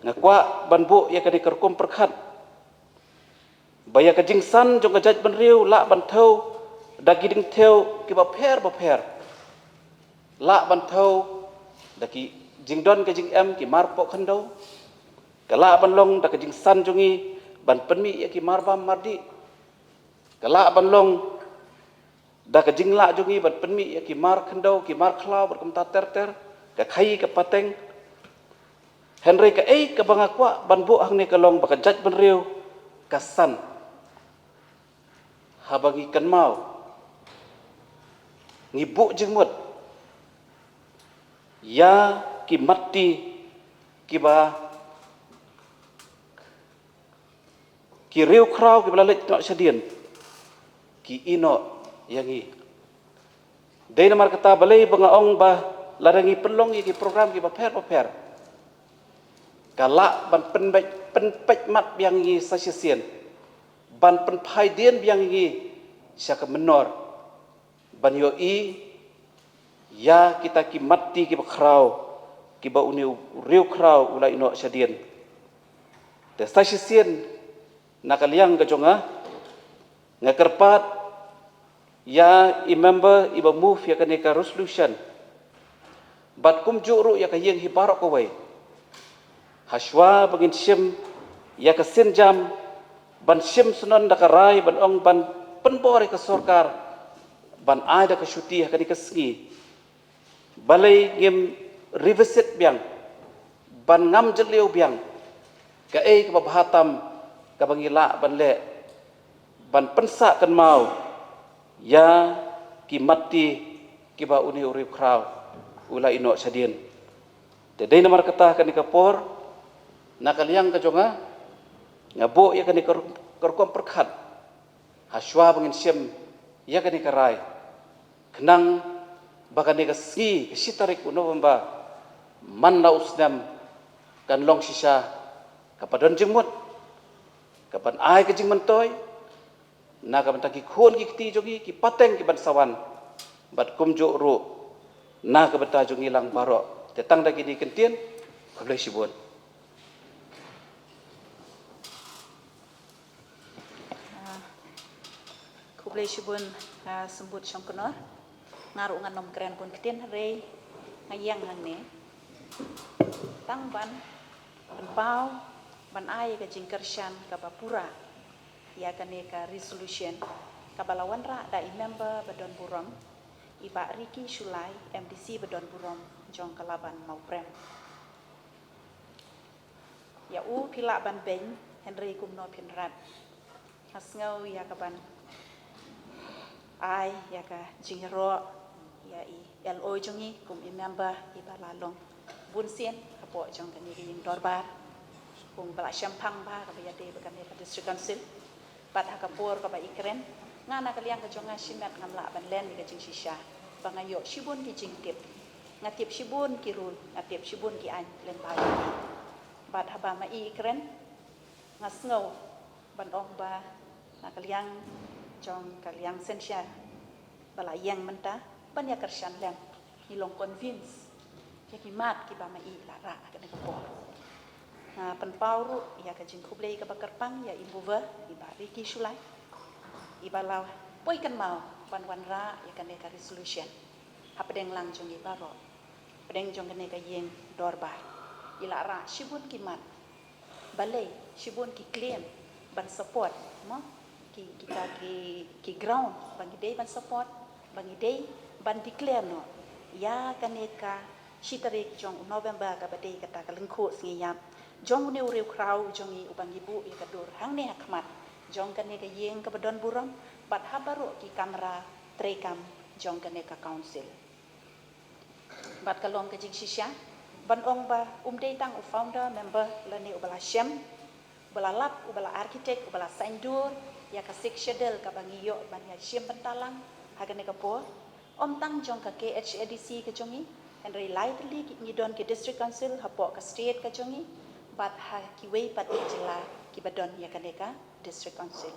Nga kwah ban buh ïa kane ka rukom pyrkhat ba ïa ka jingsan jong ka jaitbynriew lah ban thew da ki jingthew kiba pher ba pher. Lah ban thew da ki jingdon ka jingem, ki mar poh khyndew. Ka lah ban long da ka jingsan jong ngi ban pynmih ïa ki mar bam mar dih. Ka lah ban long da ka jinglah jong ngi ban pynmih ïa ki mar khyndew, ki mar khlaw bad kumta ter ter, ka khaïi ka pateng. Hynrei kaei kaba nga kwah ban buh hangne ka long ba ka jaitbynriew ka san haba ngi kynmaw, ngi buh jingmut ïa ki matti kiba, ki riewkhraw kiba la leit noh shadien ki ïehnoh ïa ngi. Dei namar kata balei ba nga ong ba lada ngi pynlong ïa ki program kiba pher ba pher, ka lah ban pynpeit, pynpeit mat biang ïa ngi sa shisien, ban pynphai dien biang ïa ngi sha ka mynnor ban ïohi ïa kita ki matti kiba khraw kiba une u riewkhraw u la ïehnoh shadien. Te sa shisien, na ka liang ka jong nga, nga kyrpad ïa i member iba move ïa kane ka resolution, bad kumjuh ruh ïa ka ïing hi baroh kawei, hashwa ba ngin shim ïa ka sienjam ban shim shnong da ka rai ban ong ban pynbor ïa ka sorkar ban ai da ka shuti ha kane ka sngi, balei ngim revisit biang, ban ngam jylliew biang kaei kaba bha tam kaba ngi lah ban leh ban pynsah kynmaw ïa ki matti kiba une u riewkhraw u la ïehnoh shadien. Te dei namar kata kane ka por, na ka liang ka jong nga, nga buh ïa kane ka rukom pyrkhat hashwa ba ngin shim ïa kane ka rai, khnang ba kane ka sngi ka shi tarik u November man la u snem kan long shisha kaba don jingmut, kaban ai ka jingmyntoi na ka bynta ki khun ki kti jong ngi, ki pateng kiban sa wan, Bad kumjuh ruh na ka bynta jong ngi lang baroh. Te tang da kine ki kyntien, khublei shibun. Ah, khublei shibun, ah, Symbud Shongknor. Nga ruh ngan ym kren bun ktien hynrei nga ïeng hangne tang ban pynpaw, ban ai ka jingkyrshan kaba pura ïa kane ka resolution kaba la wanrah da i member ba don burom, i Bah Ricky Shullai, M D C ba don burom jong ka Laban Mawprem. Ïa u phi lah ban beiñ, hynrei kumno phin rat? Nga sngew ïa ka ban ai ïa ka jingïaroh ïa i L O jong ngi kum i member iba la long bun sien hapoh jong kane ka ïing dorbar, kum ba la shemphang ba kaba ïadei bad kane ka District Council. Bad ha ka por kaba i kren, nga na ka liang ka jong nga shimet ngam lah ban len ïa ka jingshisha ba nga ïoh shibun ki jingtip, nga tip shibun ki rule, nga tip shibun ki aiñ lyngba jong ngi. Bad haba ma i i kren, nga sngew ban ong ba na ka liang jong ka liang synshar ba la ïeng mynta ban ïa kyrshan lem, ngi long convince ïa ki mat kiba ma i la rah ha kane ka por. Nga pynpaw ruh ïa ka jingkhublei kaba kyrpang ïa i mover, i Bah Ricky Shullai, iba la poi kynmaw ban wanrah ïa kane ka resolution hapdeng lang jong i baroh, hapdeng jong kane ka ïing dorbar. I la rah shibun ki mat, balei shibun ki claim ban support, mo, ki, kita ki, ki ground ba ngi dei ban support, ba ngi dei ban declare noh ïa kane ka shi tarik jong u November kaba dei kata ka lyngkhuh sngi ïap jong une u riewkhraw jong ngi uba ngi buh ïa ka dur hangne ha khmat jong kane ka ïing kaba don burom bad ha baroh ki kamra treikam jong kane ka council. Bad ka long ka jingshisha ban ong ba um dei tang u founder member lane uba la shem, uba la lap, uba la architect, uba la saiñdur ïa ka Sixth Schedule kaba ngi ïoh ban ïa shim bynta lang ha kane ka por. Ym tang jong ka K H A D C ka jong ngi, hynrei lai tylli ki, ngi don ki District Council hapoh ka state ka jong ngi bad ha kiwei pat ki jylla kiba don ïa kane ka District Council.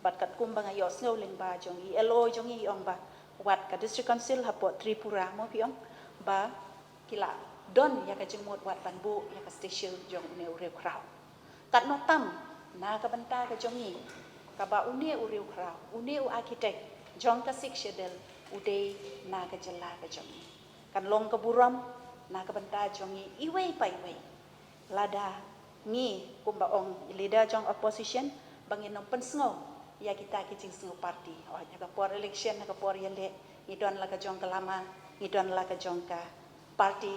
Bad katkum ba nga ïohsngew lyngba jong i L O jong ngi, i ong ba wat ka District Council hapoh Tripura, mo, phi ong ba ki la don ïa ka jingmut wat ban buh ïa ka statue jong une u riewkhraw. Katno tam na ka bynta ka jong ngi kaba une u riewkhraw, une u architect jong ka Sixth Schedule u dei na ka jylla ka jong ngi. Kan long ka burom na ka bynta jong ngi iwei pa iwei. Lada ngi, kumba ong i leader jong opposition, ba ngin ym pynsngew ïa kita ki jingsngew party. Oh, ha ka por election, ha ka por ïaleh, ngi don la ka jong ka lama, ngi don la ka jong ka party.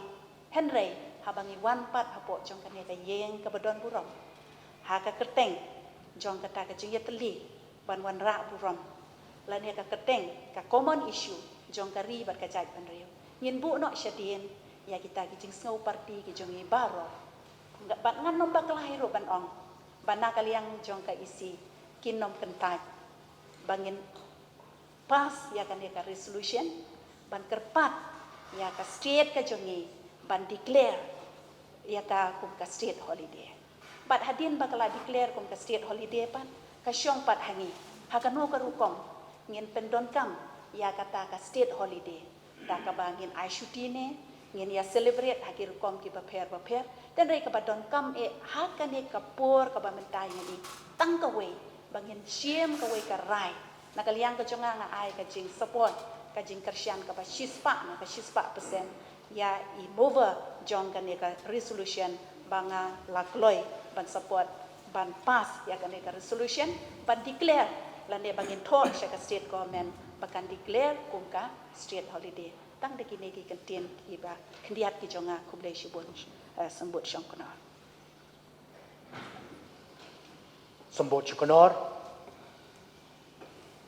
Hynrei haba ngi wan pat hapoh jong kane ka ïing kaba don burom, ha ka kyrteng jong kata ka jingïatylli ban wanrah burom lane ka kyrteng ka common issue jong ka ri bad ka jaitbynriew, ngin buh noh shadien ïa kita ki jingsngew party ki jong ngi baroh. Bad ngan ym bakla hi ruh ban ong ba na ka liang jong ka E C kin ym kyntait ba ngin pass ïa kane ka resolution ban kyrpad ïa ka state ka jong ngi ban declare ïa ka kum ka state holiday. Bad hadien ba ka la declare kum ka state holiday pat, ka shong pat ha ngi ha kano ka rukom ngin pyndonkam ïa kata ka state holiday. Da kaba ngin ai shuti ne ngin ïa celebrate ha ki rukom kiba pher ba pher, hynrei kaba donkam eh ha kane ka por kaba mynta ïa ngi tang kawei ba ngin shim kawei ka rai. Na ka liang ka jong nga, nga ai ka jingsupport, ka jingkyrshan kaba shispah na ka shispah percent ïa i mover jong kane ka resolution ba nga la kloi ban support ban pass ïa kane ka resolution ban declare lane ba ngin thoh sha ka state government ba kan declare kum ka state holiday. Tang da kine ki kyntien kiba khyndiat ki jong nga, khublei shibun, eh, Symbud Shongknor. Symbud Shongknor.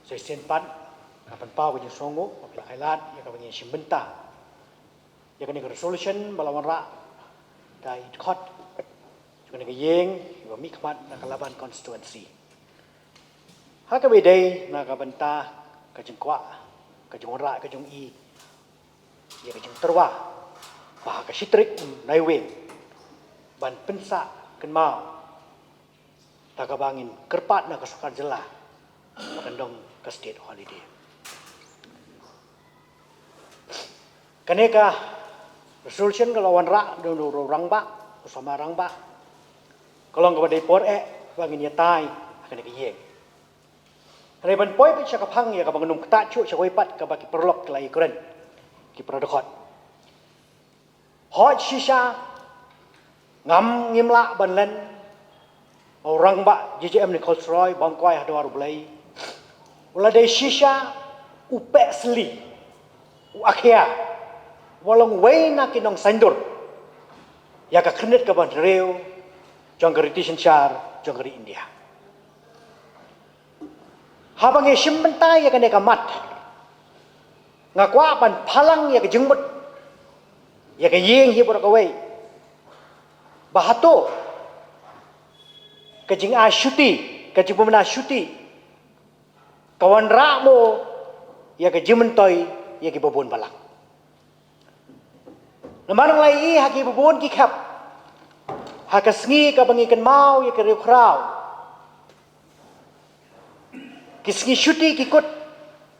Sa shisien pat nga pynpaw ka jingsngewnguh ba phi la ai lad ïa kaba ngin shim bynta ïa kane ka resolution ba la wanrah da i dkhot jong kane ka ïing iba mihkhmat na ka Laban constituency. Ha kaba ïadei na ka bynta ka jingkwah, ka jingwanrah ka jong i ïa ka jingtyrwa ba ha ka shi tarik u Naiwieng ban pynsah kynmaw da kaba ngin kyrpad na ka sorkar jylla ba kan long ka state holiday. Kane ka resolution ka la wanrah da u rangbah, u samla rangbah. Ka long kaba dei por eh ba ngin ïatai ha kane ka ïing. Hynrei ban poi pat sha ka phang ïa kaba ngan ym ktah shuh sha kawei pat kaba ki paralok ki la ïakren, ki para dkhot. Hooid shisha ngam, ngim lah ban len ba u rangbah J J M Nichols Roy ba un kwai ha dwar U Blei u la dei shisha u pehsli, u akhia uba long uwei na ki nongsaiñdur ïa ka khyrnit kaba hynriew jong ka riti synshar jong ka ri India. Haba ngi shim bynta ïa kane ka mat, nga kwah ban phalang ïa ka jingmut ïa ka ïing hi baroh kawei, ba hato ka jingai shuti, ka jingbymna shuti ka wanrah mo ïa ka jingmyntoi ïa kiba bun balang. Namar nga la ïohi ha kiba bun ki khep, ha ka sngi kaba ngi kynmaw ïa ka riewkhraw, ki sngi shuti ki kut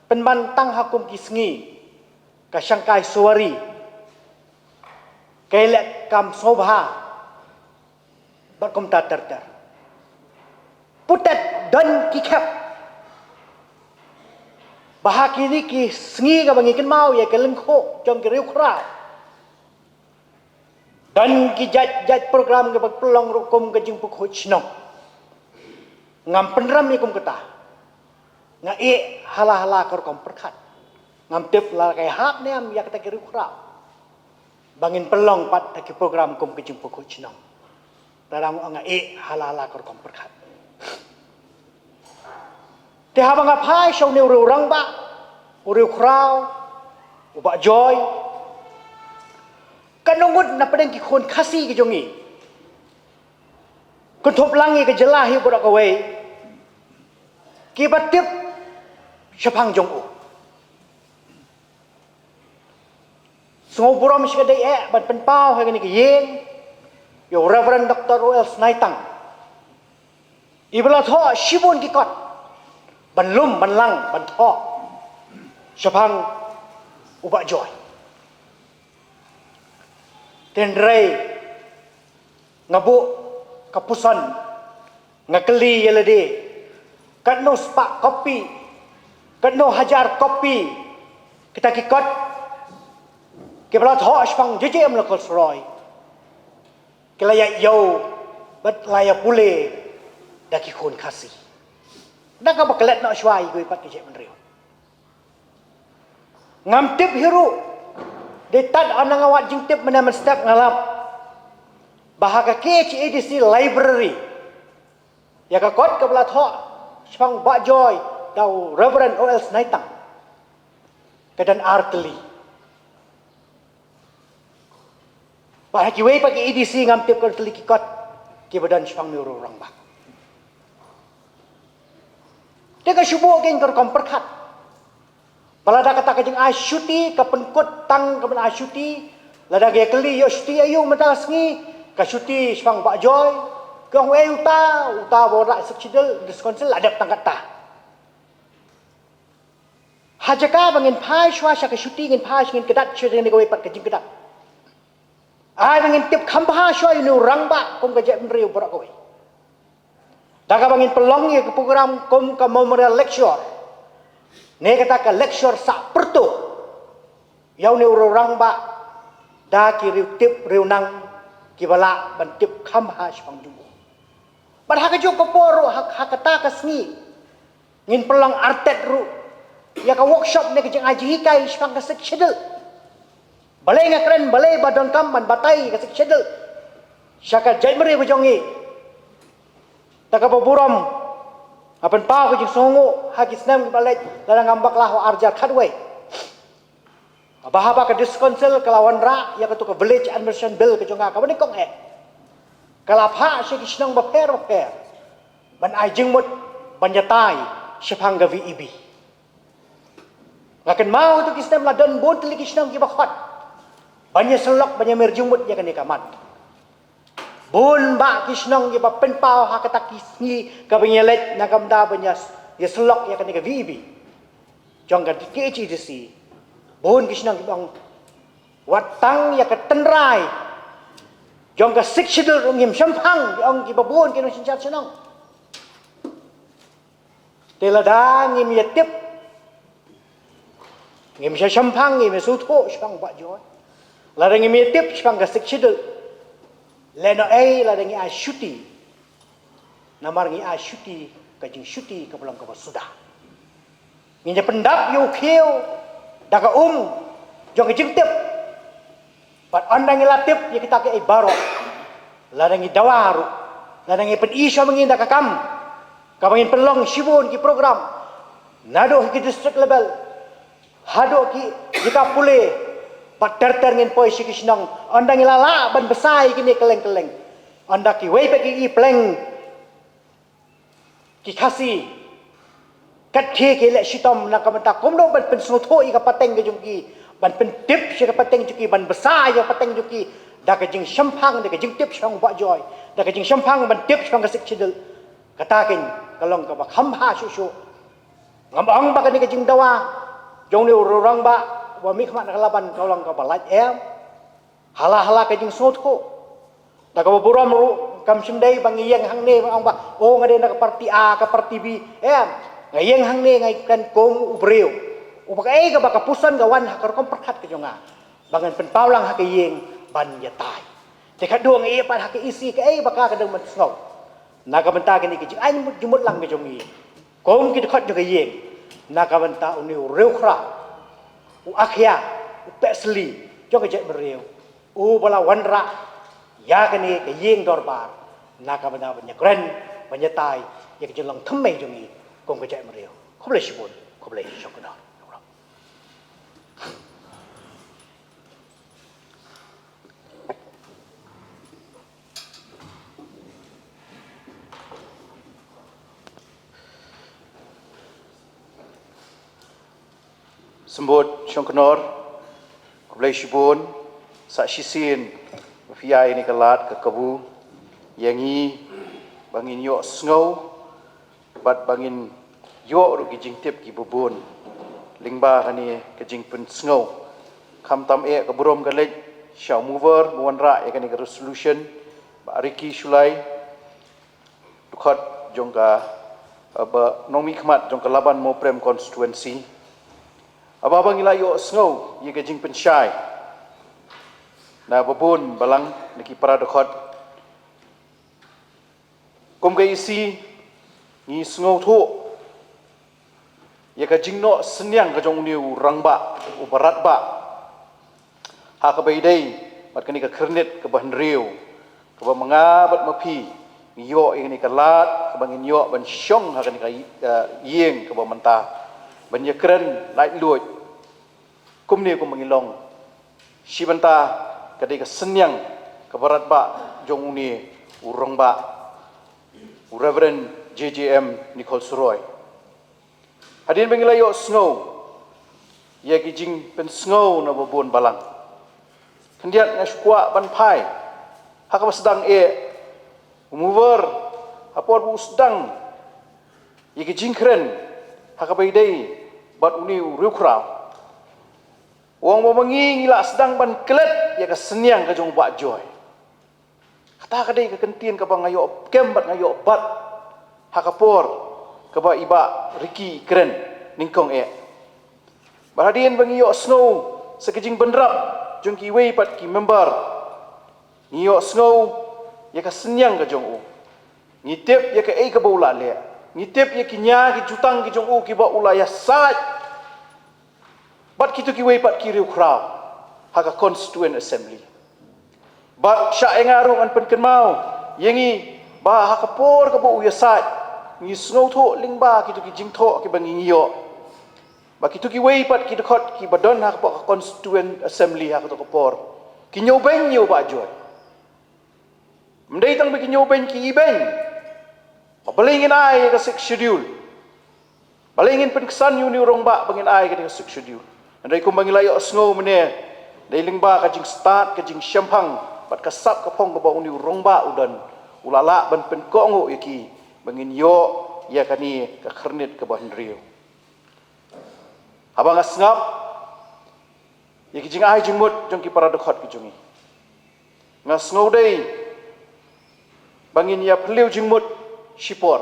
pynban tang ha kum ki sngi ka shangkai suwari, ka ïaleh kam sngewbha bad kumta ter ter. Putet don ki khep ba ha kine ki sngi kaba ngi kynmaw ïa ka lyngkhuh jong ka riewkhraw, don ki jait jait program kiba pynlong ruh kum ka jingpynkhuid shnong. Ngam pynrem ïa kum kata. Nga ïeh hala hala ka rukom pyrkhat. Ngam tip la ka ïahap ne em ïa kata ka riewkhraw ba ngin pynlong pat da ki program kum ka jingpynkhuid shnong. Te nga ïeh hala hala ka rukom pyrkhat. Te haba nga phai sha une u rangbah, u riewkhraw, u Bah Joy, ka nongut na pdeng ki khun Khasi ki jong ngi, kynthup lang ïa ka jylla hi baroh kawei, kiba tip shaphang jong u. Sngewburom shikatdei eh ban pynpaw ha kane ka ïing ïa u Reverend Doctor O L Snaitang, iba la thoh shibun ki kot ban lum, ban lang, ban thoh shaphang u Bah Joy. Hynrei nga buh ka puson, nga kylli ïa lade, katno spah kopi, katno hajar kopi kita ki kot kiba la thoh shaphang J J M Nichols Roy ki la ïa ïoh bad la ïa pule da ki khun Khasi. Da kaba klet noh shuwa ïa kiwei pat ki jaitbynriew. Ngam tip hi ruh, dei tad haba nga wad jingtip mynne mynstep nga lap ba ha ka K H A D C library, ïa ka kot kaba la thoh shaphang Bah Joy da u Reverend O L Snaitang, ka don ar tylli. Bad ha kiwei pat ki A D C ngam tip katno tylli ki kot kiba don shaphang une u rangbah. Te ka shu buh kein ka rukom pyrkhat ba lada kata ka jingai shuti ka pynkut tang ka ban ai shuti, lada ngi ïa kylli ïoh shuti aïu mynta ka sngi, ka shuti shaphang Bah Joy, ka ong ei uta, uta ba wanrah Sixth Schedule, District Council la dep tang katta. Ha jaka ba ngin phai shuwa sha ka shuti, ngin phai shuwa, ngin kdat shuwa ïa kane kawei pat ka jingkdat. Ai ba ngin tip kham bha shuwa ïa une u rangbah kum ka jaitbynriew baroh kawei. Da kaba ngin pynlong ïa ka program kum ka memorial lecture ne kata ka lecture sah pyrtuh ïa une u rangbah da ki riewtip riewnang kiba lah ban tip kham bha shaphang jong u. Bad ha kajuh ka por ruh, ha, ha kata ka sngi ngin pynlong artet ruh ïa ka workshop ne ka jingai jinghikai shaphang ka Sixth Schedule. Balei nga kren, balei ba donkam ban batai ka Sixth Schedule sha ka jaitbynriew ba jong ngi? Da kaba burom nga pynpaw ka jingsngewnguh ha ki snem kiba la leit, lada ngam bakla ha u ar hajar khatwei, ba haba ka District Council ka la wanrah ïa katu ka Village Administration Bill ka jong nga kaba nyngkong eh, ka la phah sha ki shnong bapher bapher ban ai jingmut ban ïatai shaphang ka V E B. Nga kynmaw katu ki snem la don bun tylli ki shnong kiba khot ban ïasyllok, ban ïamir jingmut ïa kane ka mat. Bun bah ki shnong kiba pynpaw ha kata ki sngi kaba ngi ïaleit na ka bynta ban ïa, ïasyllok ïa kane ka V E B jong ka K H A D C. Bun ki shnong kiba ong Wat tang ïa ka tynrai jong ka Sixth Schedule ruh ngim shemphang, ong kiba bun ki nongsynshar shnong. Te lada ngim ïa tip, ngim shemphang, ngim ïa sngewthuh shaphang Bah Joy, lada ngim ïa tip shaphang ka Sixth Schedule, lehnohei lada ngi ai shuti, namar ngi ai shuti, ka jingshuti kaba long kaba suda. Ngin ïa pyndap ïa u khiew da ka um jong ka jingtip. Bad ynda ngi la tip ïa kita kiei baroh, lada ngi dawa ruh, lada ngi pyni sha ma ngi da ka kam, kaba ngin pynlong shibun ki program, naduh ki district level haduh ki jaka pule, bad ter ter ngin poi sha ki shnong, ynda ngi la lah ban bsa ïa kine kylleng kylleng, ynda kiwei pat ki i pleng ki Khasi, kat ki ki leh shitom na ka bynta kumno ban pynsngewthuh ïa ka pateng ka jong ki, ban pyntip sha ka pateng jong ki, ban bsa ïa ka pateng jong ki da ka jingshemphang, da ka jingtip shaphang Bah Joy, da ka jingshemphang ban tip shaphang ka Sixth Schedule. Kata keiñ ka long kaba kham bha shuh shuh. Ngam ong ba kane ka jingdawa jong une u rangbah uba mihkhmat na ka Laban ka long kaba lait, em. Hala hala ka jingsngewthuh, da kaba burom ruh, kam shym dei ba nga ïeng hangne ba ong ba, o, nga dei na ka parti A, ka parti B, em. Nga ïeng hangne nga ïeng kum u briew uba kaei kaba ka puson ka wan ha ka rukom pyrkhat ka jong nga, ba ngan pynpaw lang ha ka ïing ban ïatai. Te ka dang ïa pat ha ka E C kaei ba ka ka dang ban sngew na ka bynta kane ka jingai mut jingmut lang ka jong ngi kum ki dkhot jong ka ïing, na ka bynta une u riewkhraw, u akhia, u pehsli jong ka jaitbynriew, uba la wanrah ïa kane ka ïing dorbar na ka bynta ban ïakren, ban ïatai ïa ka jinglong thymmei jong ngi kum ka jaitbynriew. Khublei shibun, khublei shibun. Symbud Shongknor, khublei shibun, sa shisien ba phi ai ïa kane ka lad ka kabu ïa ngi ba ngin ïohsngew bad ba ngin ïoh ruh ki jingtip kiba bun lyngba kane ka jingpynsngew. Khamtam eh ka burom ka leit sha u mover ba wanrah ïa kane ka resolution, Bah Ricky Shullai, dkhot jong ka, eh, ba nongmihkhmat jong ka Laban Mawprem constituency. Haba ba ngi la ïohsngew ïa ka jingpynshai na ba bun balang na ki para dkhot, kum ka E C ngi sngewthuh ïa ka jingnoh synñiang ka jong une u rangbah, u baratbah, ha kaba ïadei bad kane ka khyrnit kaba hynriew, kaba ma nga bad ma phi ngi ïoh ïa kane ka lad kaba ngin ïoh ban shong ha kane ka, eh, ïing kaba mynta, ban ïakren laitluid. Kumne kumba ngi long shi bynta ka dei ka synñiang ka baratbah jong une u rangbah, u Reverend J J M Nichols Roy. Hadien ba ngi la ïohsngew ïa ki jingpynsngew na ba bun balang, khyndiat nga shu kwah ban phai ha kaba sdang eh u mover, ha por ba u sdang ïa ki jingkren ha kaba ïadei bad une u riewkhraw. U ong ba ma ngi ngi la sdang ban klet ïa ka synñiang ka jong u Bah Joy. Kata ka dei ka kyntien kaba nga ïoh kem bad nga ïoh bat ha ka por kaba i Bah Ricky i kren nyngkong eh. Bad hadien ba ngi ïohsngew sa ka jingbynrap jong kiwei pat ki member, ngi ïohsngew ïa ka synñiang ka jong u. Ngi tip ïa kaei kaba u la leh. Ngi tip ïa ki nia ki jutang ki jong u kiba u la ïasaid bad kito kiwei pat ki riewkhraw ha ka Constituent Assembly. Bad shah ïa nga ruh ngan pynkynmaw ïa ngi ba ha ka por kaba u ïasaid, ngi sngewthuh lyngba kito ki jingthoh kiba ngi ïoh ba kito kiwei pat ki dkhot kiba don ha ka por ka Constituent Assembly ha kato ka por ki ñiewbeiñ ïa u Bah Joy. Ym dei tang ba ki ñiewbeiñ ki ibeiñ ba balei ngin ai ïa ka Sixth Schedule, balei ngin pynksan ïa une u rangbah ba ngin ai ïa ka Sixth Schedule. Hynrei kumba ngi la ïohsngew mynne, dei lyngba ka jingstad, ka jingshemphang bad ka sap ka phong kaba une u rangbah u don, u la lah ban pynkohnguh ïa ki ba ngin ïoh ïa kane ka khyrnit kaba hynriew. Haba nga sngap ïa ki jingai jingmut jong ki para dkhot ki jong ngi. Nga sngew dei ba ngin ïa phylliew jingmut shipor,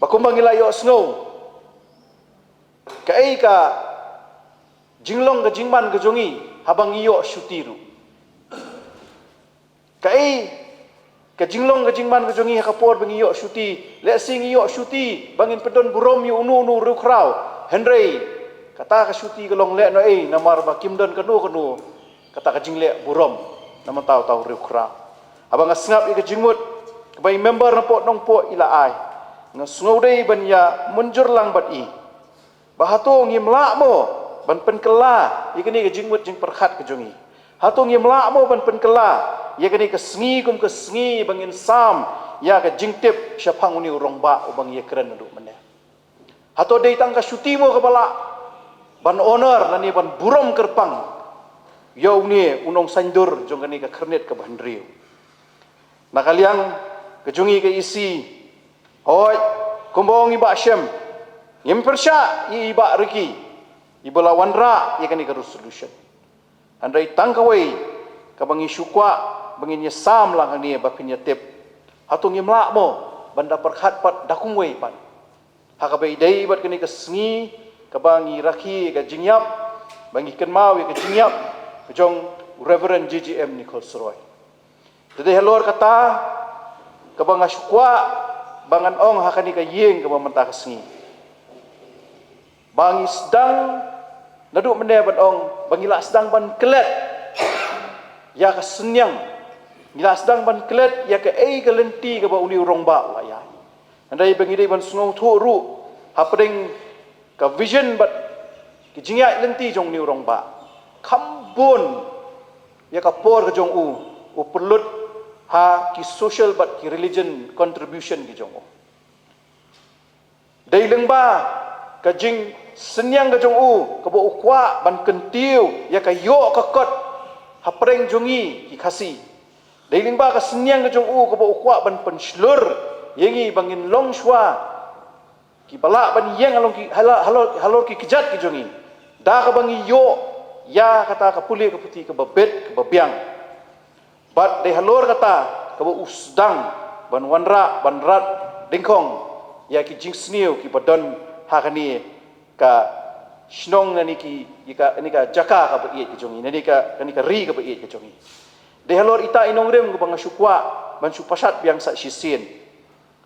ba kumba ngi la ïohsngew kaei ka jinglong ka jingman ka jong ngi haba ngi ïoh shuti ruh. Kaei ka jinglong ka jingman ka jong ngi ha ka por ba ngi ïoh shuti? Lehse ngi ïoh shuti ba ngin pyndon burom ïa uno uno u riewkhraw, hynrei kata ka shuti ka long lehnohei namar ba kim don kano kano kata ka jingleh burom na mynta uta u riewkhraw. Haba nga sngap ïa ka jingmut kaba i member na Nongpoh i la ai, nga sngew dei ban ïa mynjur lang bad i ba hato ngim lah mo ban pynkylla ïa kane ka jingmut jingpyrkhat ka jong ngi? Hato ngim lah mo ban pynkylla ïa kane ka sngi kum ka sngi ba ngin sam ïa ka jingtip shaphang une u rangbah uba ngi ïa kren naduh mynne? Hato dei tang ka shuti mo kaba lah ban honor lane ban burom kyrpang ïa une u nongsaiñdur jong kane ka khyrnit kaba hynriew? Na ka liang ka jong ngi ka E C, hooid, kumba ong i Bah Shem, ngim pyrshah ïa i Bah Ricky iba la wanrah ïa kane ka resolution. Hynrei tang kawei kaba ngi shu kwah ba ngin ïa sam lang hangne ba phin ïa tip, hato ngim lah mo ban da pyrkhat pat da kumwei pat ha kaba ïadei bad kane ka sngi kaba ngi rakhe ïa ka jingïap, ba ngi kynmaw ïa ka jingïap jong Reverend J J M Nichols Roy? Te dei halor kata kaba nga shu kwah ba ngan ong ha kane ka ïing kaba mynta ka sngi, ba ngi sdang naduh mynne ban ong ba ngi la sdang ban klet ïa ka synñiang, ngi la sdang ban klet ïa kaei ka lynti kaba une u rangbah u la ïaid. Hynrei ba ngi dei ban sngewthuh ruh hapdeng ka vision bad ki jingïaid lynti jong une u rangbah, kham bun ïa ka por ka jong u u pynlut ha ki social bad ki religion contribution ki jong u. Dei lyngba ka jingsynñiang ka jong u kaba u kwah ban kyntiew ïa ka ïoh ka kot hapdeng jong ngi ki Khasi. Dei lyngba ka synñiang ka jong u kaba u kwah ban pynshlur ïa ngi ba ngin long shuwa kiba lah ban ïeng halor ki, halor, halor, halor ki kjat ki jong ngi da kaba ngi ïoh ïa kata ka pule ka puthi kaba bit kaba biang. Bad dei halor kata kaba u sdang ban wanrah ban rat dyngkhong ïa ki jingsniew kiba don ha kane ka shnong, kane ki, ïa ka, kane ka jaka kaba ïeit ka jong ngi, kane ka, kane ka ri kaba ïeit ka jong ngi. Dei halor ita i nongrim kaba nga shu kwah ban shu pashat biang sa shisien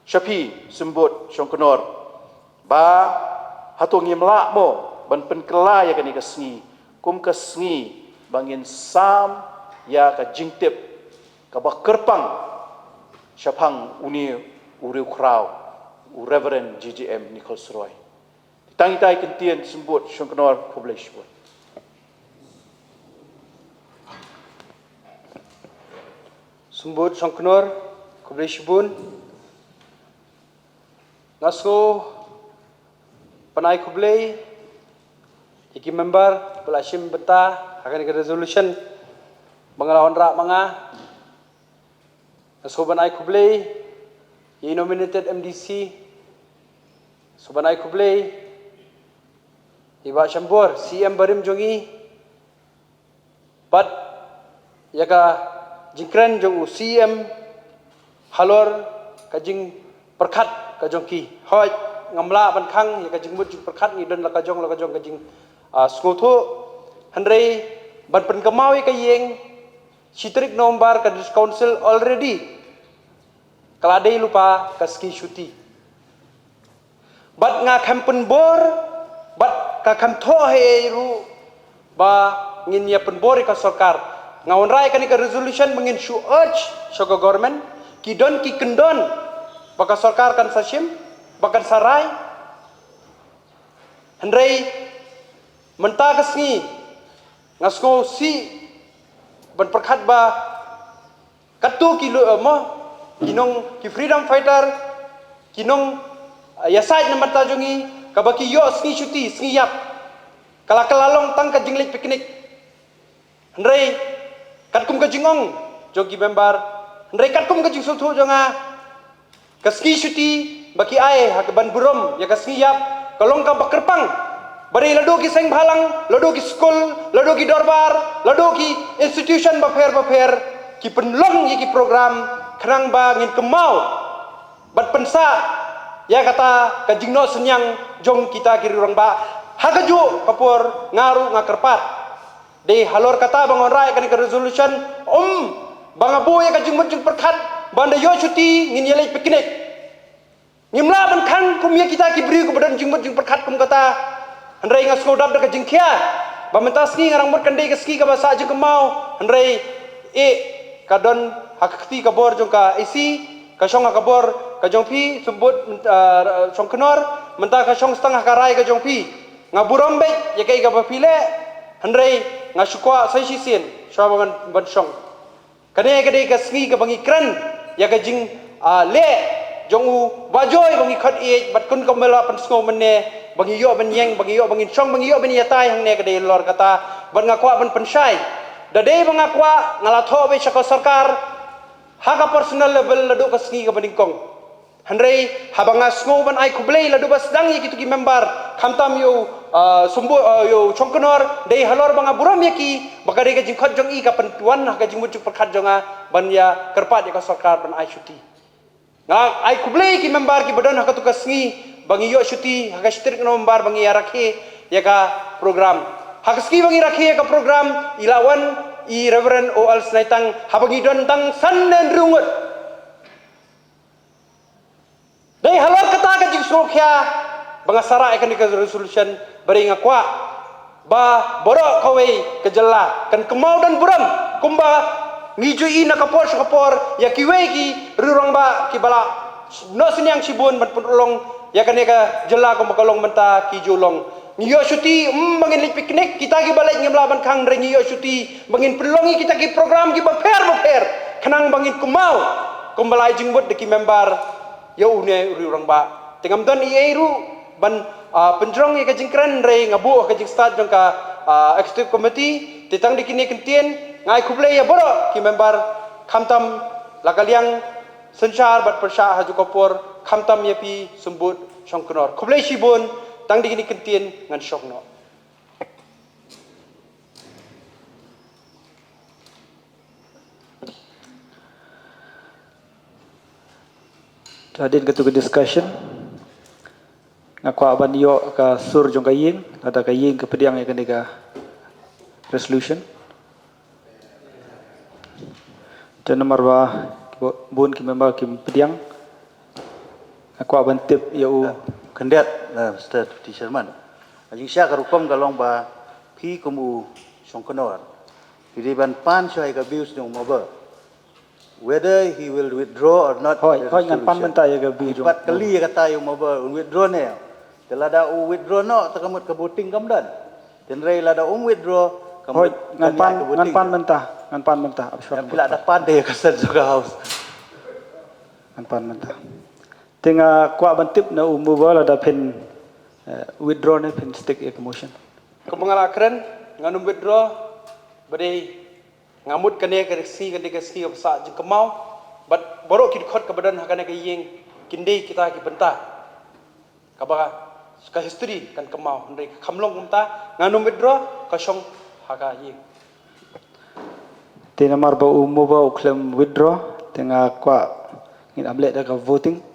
sha phi Symbud Shongknor, ba hato ngim lah mo ban pynkylla ïa kane ka sngi kum ka sngi ba ngin sam ïa ka jingtip kaba kyrpang shaphang une u riewkhraw, u Reverend J J M Nichols Roy. Tang ita i kyntien Symbud Shongknor, khublei shibun. Symbud Shongknor, khublei shibun. Nga sngew ban ai khublei ïa ki member ba la shim bynta ha kane ka resolution ba nga la wanrah ma nga. Nga sngew ban ai khublei ïa i nominated M D C. Sngew ban ai khublei ïa i Bah Shambor, C M barim jong ngi. Bad ïa ka jingkren jong u C M halor ka jingpyrkhat ka jong ki. Hooid, ngam lah ban khang ïa ka jingmut jingpyrkhat, ngi don la ka jong la ka jong ka jing, ah, sngewthuh. Hynrei ban pynkynmaw ïa ka ïing, shi tarik November ka District Council already ka la dei lypa ka sngi shuti. Bad nga khlem pynbor, bad ka khlem thoh ei ei ruh ba ngin ïa pynbor ïa ka sorkar. Nga wanrah ïa kane ka resolution ba ngin shu urge sha ka government, ki don ki kyndon ba ka sorkar kan sa shim, ba kan sa rai. Hynrei mynta ka sngi nga sngewsih ban pyrkhat ba katto ki lu-, eh, mo, ki nong, ki freedom fighter, ki nong, eh, ïasaid na bynta jong ngi, kaba ki ïoh sngi shuti, sngi ïap, ka la, ka la long tang ka jingleit picnic. Hynrei katkum ka jingong jong ki member, hynrei katkum ka jingsngewthuh jong nga, ka sngi shuti ba ki ai ha ka ban burom ïa ka sngi ïap ka long kaba kyrpang Ba dei ladu ki seng bhalang, ladu ki skul, ladu ki dorbar, ladu ki institution bapher bapher, ki pynlong ïa ki program khnang ba ngin kynmaw bad pynsah ïa kata ka jingnoh synñiang jong kita ki riewrangbah. Ha kajuh ka por nga ruh nga kyrpad. Dei halor kata ba nga wanrah ïa kane ka resolution, um, ba nga buh ïa ka jingmut jingpyrkhat ba ynda ïoh shuti ngin ïaleit picnic. Ngim lah ban khang kum ïa kita ki briew kiba don jingmut jingpyrkhat kum kata. Hynrei nga sngewdap da ka jingkhia ba mynta sngi nga dang mut kan dei ka sngi kaba sah jingkynmaw. Hynrei eh, ka don ha ka kti ka bor jong ka A C, ka shong ha ka bor ka jong phi, Symbud, ah, Shongknor, mynta ka shong stang ha ka rai ka jong phi. Nga burom beit ïa kaei kaba phi leh, hynrei nga shu kwah sa shisien shuwa ban, ban shong. Kane ka dei ka sngi kaba ngi kren ïa ka jing, ah, leh jong u Bah Joy ba ngi khot ïeit bad kun kumba la pynsngew mynne, ba ngi ïoh ban ïeng, ba ngi ïoh ban ngin shong, ba ngi ïoh ban ïatai hangne, ka dei halor kata. Bad nga kwah ban pynshai, da dei ba nga kwah, nga la thoh beit sha ka sorkar ha ka personal level naduh ka sngi kaba nyngkong. Hynrei haba nga sngew ban ai khublei ladu ba sdang ïa kitu ki member, khamtam ïa u, ah, Sumbu, ah, ïa u Shongknor, dei halor ba nga burom ïa ki ba ka dei ka jingkhot jong i ka pynwan ha ka jingmut jingpyrkhat jong nga ban ïa kyrpad ïa ka sorkar ban ai shuti. Nga ai khublei ïa ki member kiba don ha katu ka sngi ba ngi ïoh shuti ha ka shi tarik November ba ngi ïa rakhe ïa ka program. Ha ka sngi ba ngi rakhe ïa ka program, i la wan i Reverend O L Snaitang haba ngi don tang san ne hynriew ngut. Dei halor kata ka jingsngewkhia ba nga sa rah ïa kane ka resolution, ba dei nga kwah ba baroh kawei ka jylla kan kynmaw don burom kumba ngi ju ïohi na ka por sha ka por ïa kiwei ki riewrangbah kiba la noh synñiang shibun ban pynurlong ïa kane ka jylla kumba ka long mynta ki ju long. Ngi ïoh shuti, mm, ba ngin leit picnic, kita kiba leit ngim lah ban khang, hynrei ngi ïoh shuti ba ngin pynlong ïa kita ki program kiba pher bapher khnang ba ngin kynmaw kumba la ai jingmut da ki member ïa une u riewrangbah. Te ngam don ei ei ruh ban, ah, pynjrong ïa ka jingkren, hynrei nga buh ha ka jingstad jong ka, ah, executive committee. Te tang da kine ki ktien nga ai khublei ïa baroh ki member, khamtam la ka liang synshar bad pyrshah ha kajuh ka por, khamtam ïa phi Symbud Shongknor. Khublei shibun, tang da kine ki ktien ngan shong noh. Hadien katu ka discussion, nga kwah ban ïoh ka sur jong ka ïing, lada ka ïing ka pdiang ïa kane ka resolution. Te namar ba bun ki member kim pdiang, nga kwah ban tip ïa u. Khyndiat, uh, Mister Deputy Chairman. Ka jingshisha ka rukom ka long ba phi kum u Shongknor, phi dei ban pan shuwa ïa ka views jong u member, whether he will withdraw or not. Hooid, hooid, ngan pan mynta ïa ka view jong u. Pat kylli ïa kata ïa u member, un withdraw ne. Te lada u withdraw noh, te ka mut ka voting kam don. Hynrei lada um withdraw, ka mut, hooid, ngan pan, ngan pan mynta, ngan pan mynta. Phi lah da pan te ïa ka sense of the house. Ngan pan mynta. Te nga kwah ban tip na u mover lada phin, eh, withdraw ne phin stick ïa ka motion. Kumba nga la kren, ngan ym withdraw, ba dei nga mut kane ka sngi, kane ka sngi kaba sah jingkynmaw bad baroh ki dkhot kiba don ha kane ka ïing kin dei kita ki bynta kaba ka history kan kynmaw, hynrei kam long kumta. Ngan ym withdraw, ka shong ha ka ïing. Te namar ba u mover u khlem withdraw, te nga kwah ngin ap leh da ka voting.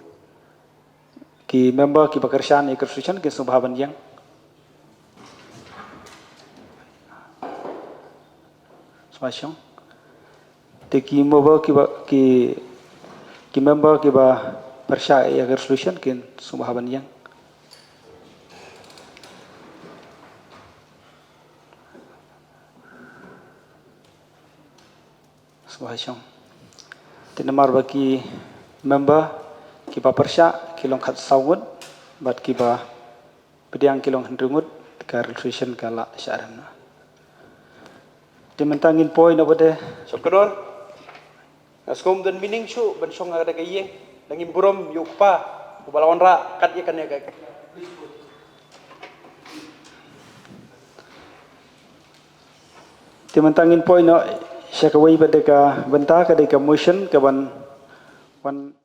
Ki member kiba kyrshan ïa ka resolution kin sngewbha ban ïeng. Sngewbha shong. Te ki member kiba, ki, ki member kiba pyrshah ïa ka resolution kin sngewbha ban ïeng. Sngewbha shong. Te namar ba ki member kiba pyrshah ki long khatsaw ngut bad kiba pdiang ki long hynriew ngut, ka resolution ka la shah rem noh. Te mynta ngin poi noh pat te. Shongknor, nga sngew ym don meaning shuh ban shong ha kata ka ïing, da ngim burom ïa u kpa uba la wanrah kat ïa kane ka. Te mynta ngin poi noh sha kawei pat de ka bynta, ka dei ka motion ka ban wan.